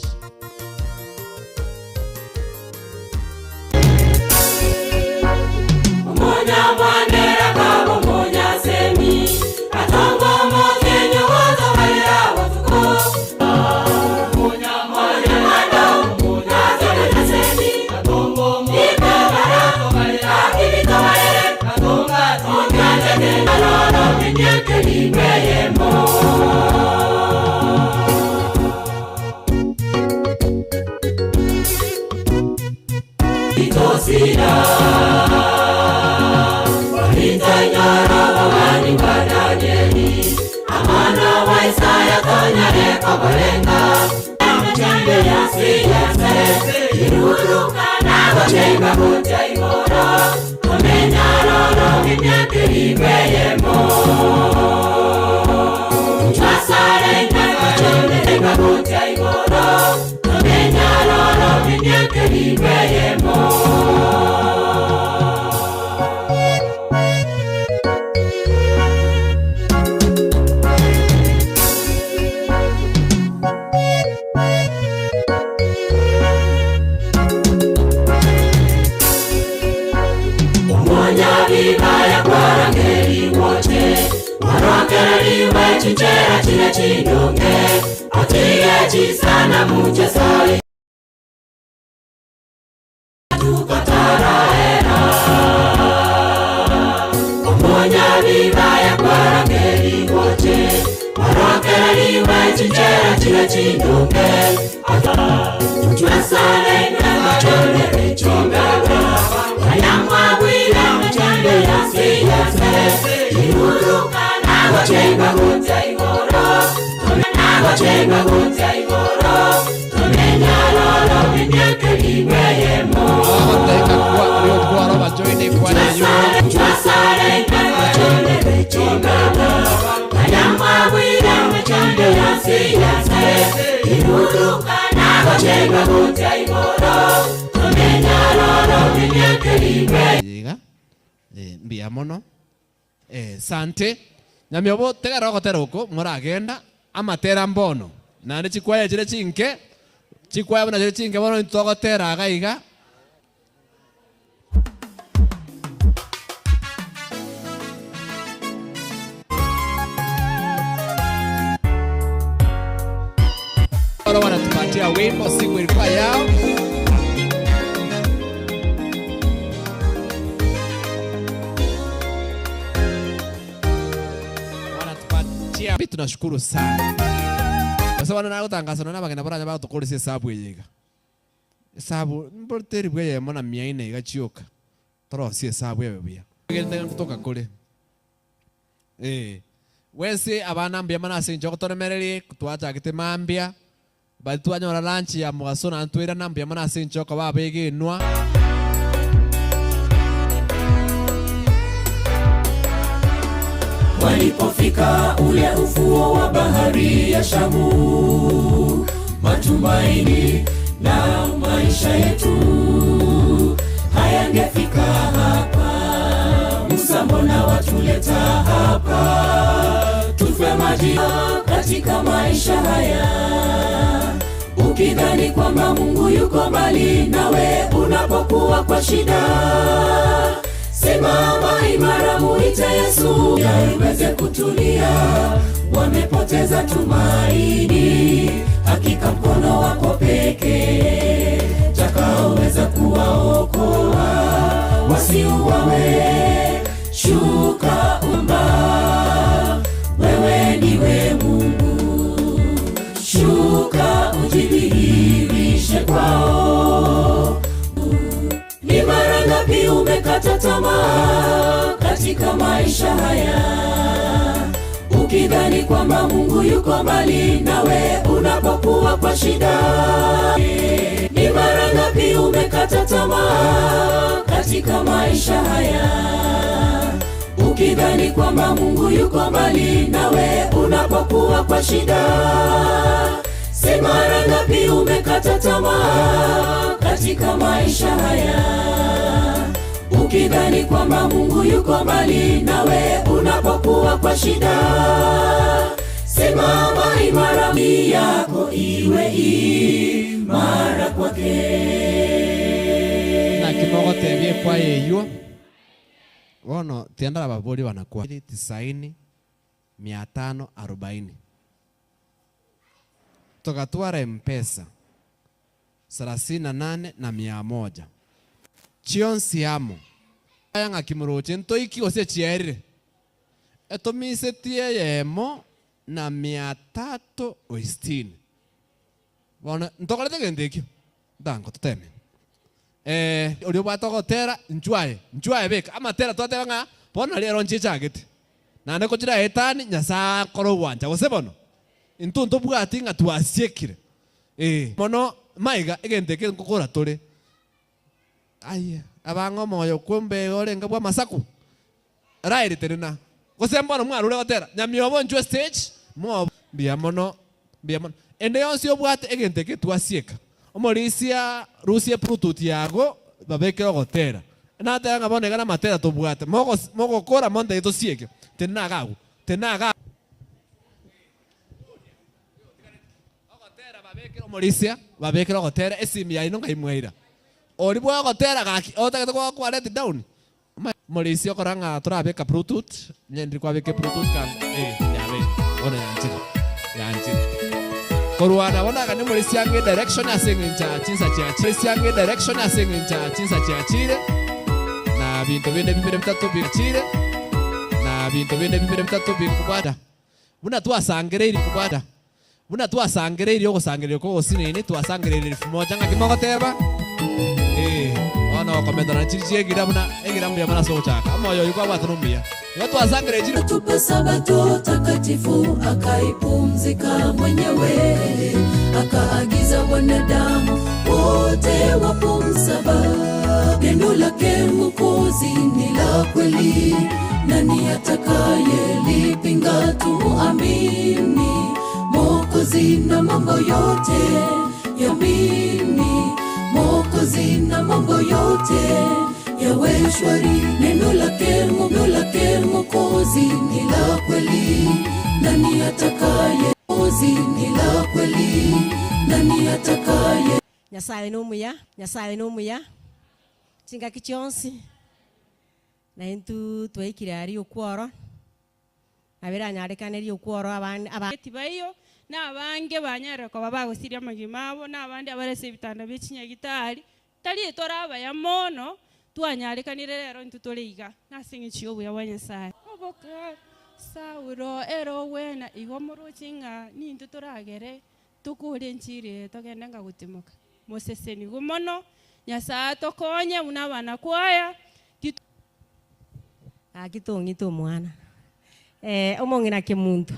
Iga mbuya mono sante Nyamiobo tegera ogotera oko moragenda amatera mbono naende chikwaya chire chinke chikwaya buna chire chinke bono ntitogotera iga iga. Wanatupatia wimbo siku ilikuwa yao. Wanatupatia. Tunashukuru sana. Ase bono nagotangasa nonya nabageni baranyare bagotokoresia esabu eye iga. Esabu mbori teri bwa eyemo na mia ine iga chioka, torosie esabu ebe buya. Egento ng'a nkotoka kore. Ee. Bwensi abana mbuya mono ase eng'encho ogotoremereria, twachagete mambia, Baria twanyora lunch ya mogaso naende twairana mbuya mono ase enchoko koba abegenwa. Walipofika ule ufuo wa bahari ya Shamu, matumaini na maisha yetu hayangefika hapa. Musa, mbona watuleta hapa tufe maji katika maisha haya, ukidhani kwamba Mungu yuko mbali nawe unapokuwa kwa shida. Simama imara, muite Yesu iweze kutulia. Wamepoteza tumaini, hakika mkono wako pekee takaoweza kuwaokoa wasiuawe. Shuka umba, wewe ndiwe Mungu, shuka ujidhihirishe kwao. Ni mara ngapi umekata tamaa katika maisha haya, ukidhani kwamba Mungu yuko mbali nawe unapokuwa kwa shida? Ni mara ngapi umekata tamaa katika maisha haya, ukidhani kwamba Mungu yuko mbali nawe unapokuwa kwa shida? Si mara ngapi umekata tamaa katika maisha haya, ukidhani kwamba Mungu yuko mbali nawe unapokuwa kwa shida? Simama imara, yako iwe imara kwake. Naki mogotebia ekwaya eyio, bono tiga ndababorie banakwaya. Tisaini mia tano arobaini. Togatwara Mpesa sarasini na nane na mia moja. Chionsi amo. Aya ng'aki moroche ntoiki gose chiaerire. Etomisetie eyemo na mia tatu o sitini. Bono ntokorete egento ekio. Ntango toteme. Eh, oria obwate ogotera inchuo aye, inchuo aye beka. Amatera twateba ng'a bono rero nchichagete. Naende kochira etani Nyasaye akore ogwancha gose bono. Intwe ntobwati ng'a twasiekire. Ee, mono maiga egento eke nkokora tore. Aye, abang'e omoyo kumbe iga orenge bw'amasaku. Raeli tenena. Gose mbono mwarure gotera, Nyamiobo inchwe stage, mwobo. Mbuya mono, mbuya mono. Ende yonsi obwate egento eke twasieka. Omorisia, rusia ebluetooth yago, babekere ogotera. Nateba ng'a bono iga namatera tobwate. Mogos mogokora montebi tosieke. Tenena iga agwo, tenena iga. Babekere omorisia, babekere ogotera, esimi yaino ngai mwaira. Oria bwagotera gaki, otagete goakwa let down. Omorisia okora ng'a torabeka bluetooth, onye ndiri kwabeka ebluetooth ka eh, yabeire. Bono yanchire, yanchire. Korwa nabo nagania omorisia ang'e edirection ase eng'encho ya chinsa chiachire, omorisia ang'e edirection ase eng'encho ya chinsa chiachire, na binto binde bibere bitato biachire, na binto binde bibere bitato bikobwata. Buna twasangereirie kobwata, buna twasangereirie ogosangereria kw'ogosinini, twasangereirie elfu moja, ng'aki mogoteba? Ee, bono okomentana chiri chi'egira buna egira mbuya mono ase ogochaka. Omoyo oyio kwabwate nomuya. Igo twasangereirie chiri. Atupa sabato takatifu akaipumzika mwenyewe, akaagiza wanadamu wote wapumsaba. Neno lake Mwokozi ni la kweli, nani atakayelipinga? Tumuamini Mwokozi na mambo yote yamini, Mwokozi na mambo yote yawe shwari. Neno lake neno lake Mwokozi ni la kweli, nani atakaye Mwokozi ni la kweli, nani atakaye Nyasaye nomuya, Nyasaye nomuya, chingaki chionsi, na intwe twaikire aria okworo, nabo eranyarekane okworo abande aba Tibaiyo, na abange banyarire koba bagosiria amagima abo, na abande abare ase ebitanda bia chinyagitari, tari tore abaya mono, twanyarekanire rero intwe tore iga, nase eng'encho ya obuya bwa Nyasaye. Oboka Saulo ere ogwena igo moroche ng'a nintwe toragere tokore enchiri eye togende ng'a gotimoka. Mosesenigwe mono, Nyasae atokonye buna abana kwaya, tito. Gaki tong'ite omwana. Eh, omong'ina kemunto.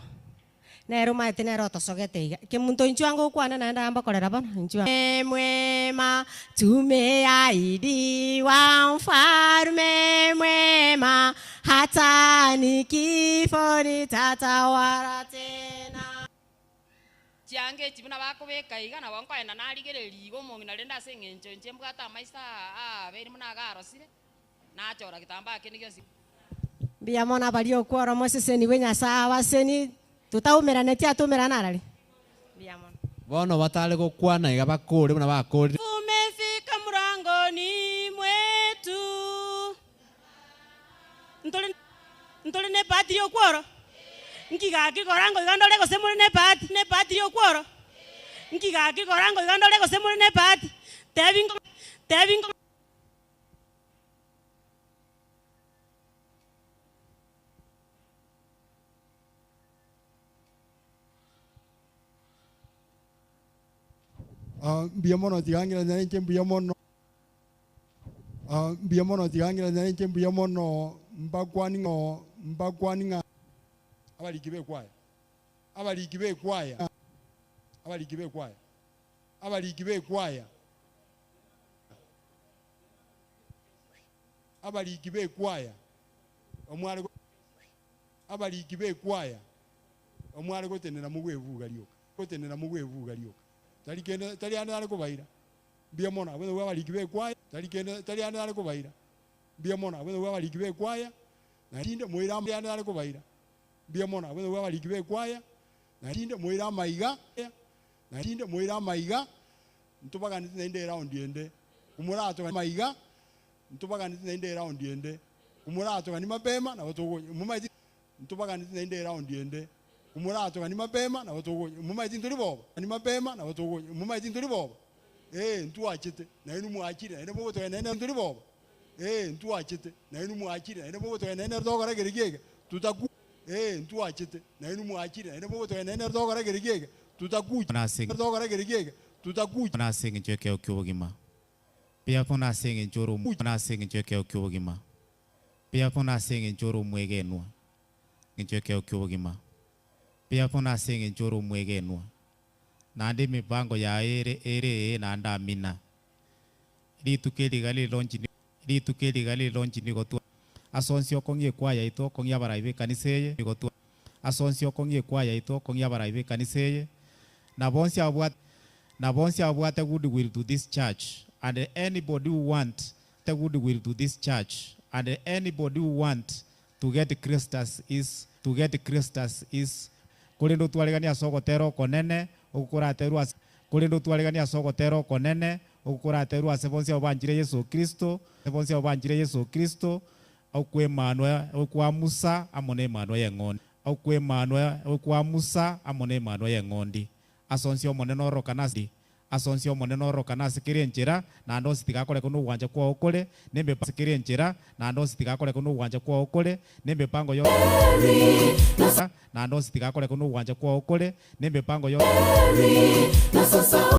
Nere omaete nere otosogete iga. Kemunto inchuo ango okwane naende amba korera bono, inchuo. Mwema, tumeahidiwa mfalme mwema, hata ni kifo nitatawala tena. Chianga echi buna bakobeka iga, nabo nkoenda narigereria iga omong'ina rende ase eng'encho inche mbwate amaiso aa abeire buna iga arosire, nachora getambaa kende gionsi. Mbuya mono abaria okwora mosesenigwe Nyasae abaseni totaumeraneti atoumerane arari mbuya mono. Bono batare gokwana iga bakore buna bakorire. Umefika mlangoni mwetu. Ntore ntore nebahati y'okworo? Nki gaki kora ngoiga ndore gose more nebahati nebahati y'okworo? Nki gaki kora ngoiga ndore gose more nebahati? Tebi nko tebi nko. Mbuya mono tiga ng'irane inche mbuya mono. Mbuya mono tiga ng'irane inche mbuya mono mbakwani ng'a mbakwani ng'a Abariki b'ekwaya, abariki b'ekwaya, abariki b'ekwaya, abariki b'ekwaya, abariki b'ekwaya, omware abariki b'ekwaya, omware gotenena mogwebuga rioka, gotenena mogwebuga rioka, tari kende tari ande are kobaira. Mbuya mono abwo nabwo abariki b'ekwaya, tari kende tari ande are kobaira. Mbuya mono abwo nabwo abariki b'ekwaya, na rinde moire tari ande are kobaira. Mbuya mono abwo nabwo abariki b'ekwaya, na rinde moire amaiga, na rinde moire amaiga, ntobaganeti naende eround ende, komoratoe amaiga, ntobaganeti naende eround ende, komoratoe mapema nabo togo momaeti ntobaganeti naende eround ende, komoratoe mapema nabo togo momaeti ntori boba, mapema nabo togo momaeti ntori boba, eh ntwachete, nainwe mwachire naende mogotoe naende ntori boba, eh ntwachete, nainwe mwachire naende mogotoe naende togokora kere kiege, tutaku eh ntwachete, nainwe mwachire naende mogotoe naende togokora kere kiege, tutakucha Nase togokora kere kiege, tutakucha. Nase eng'encho y'ekeo ki'obogima. Mbuya mono ase eng'encho ore omu nase eng'encho y'ekeo ki'obogima. Mbuya mono ase eng'encho ore omwegenwa. Eng'encho y'ekeo ki'obogima. Mbuya mono ase eng'encho ore omwegenwa. Naende emipango yaye ere ere ee naende amina. Rituko eri iga rironchi Rituko eri iga rironchi nigo twa Ase onsi okong'ia ekwaya yaito okong'ia abarai b'ekanisa eye nigo twa Ase onsi okong'ia ekwaya yaito okong'ia abarai b'ekanisa eye na bonsi ababwate na bonsi ababwate goodwill to this church and anybody who want goodwill to this church and anybody who want to get Christus is to get Christus is Korende otwareganie ase ogotera okonene, okwo koraterwe ase Korende otwareganie ase ogotera okonene, okwo koraterwe ase bonsi abwo banchire Yeso Kristo, bonsi abwo banchire Yeso Kristo, okw'Emanwa okwa Musa amo n'Emanwa y'Eng'ondi, okw'Emanwa okwa Musa amo n'Emanwa y'Eng'ondi. Ase onsi Omonene ororokane ase Ase onsi Omonene ororokane ase kera enchera, naende onsi tiga akoreke nogwancha kwao kore, na ase kera enchera, naende onsi tiga akoreke nogwancha kwao kore, na emepango yo naende onsi tiga akoreke nogwancha kwao kore, na emepango yo.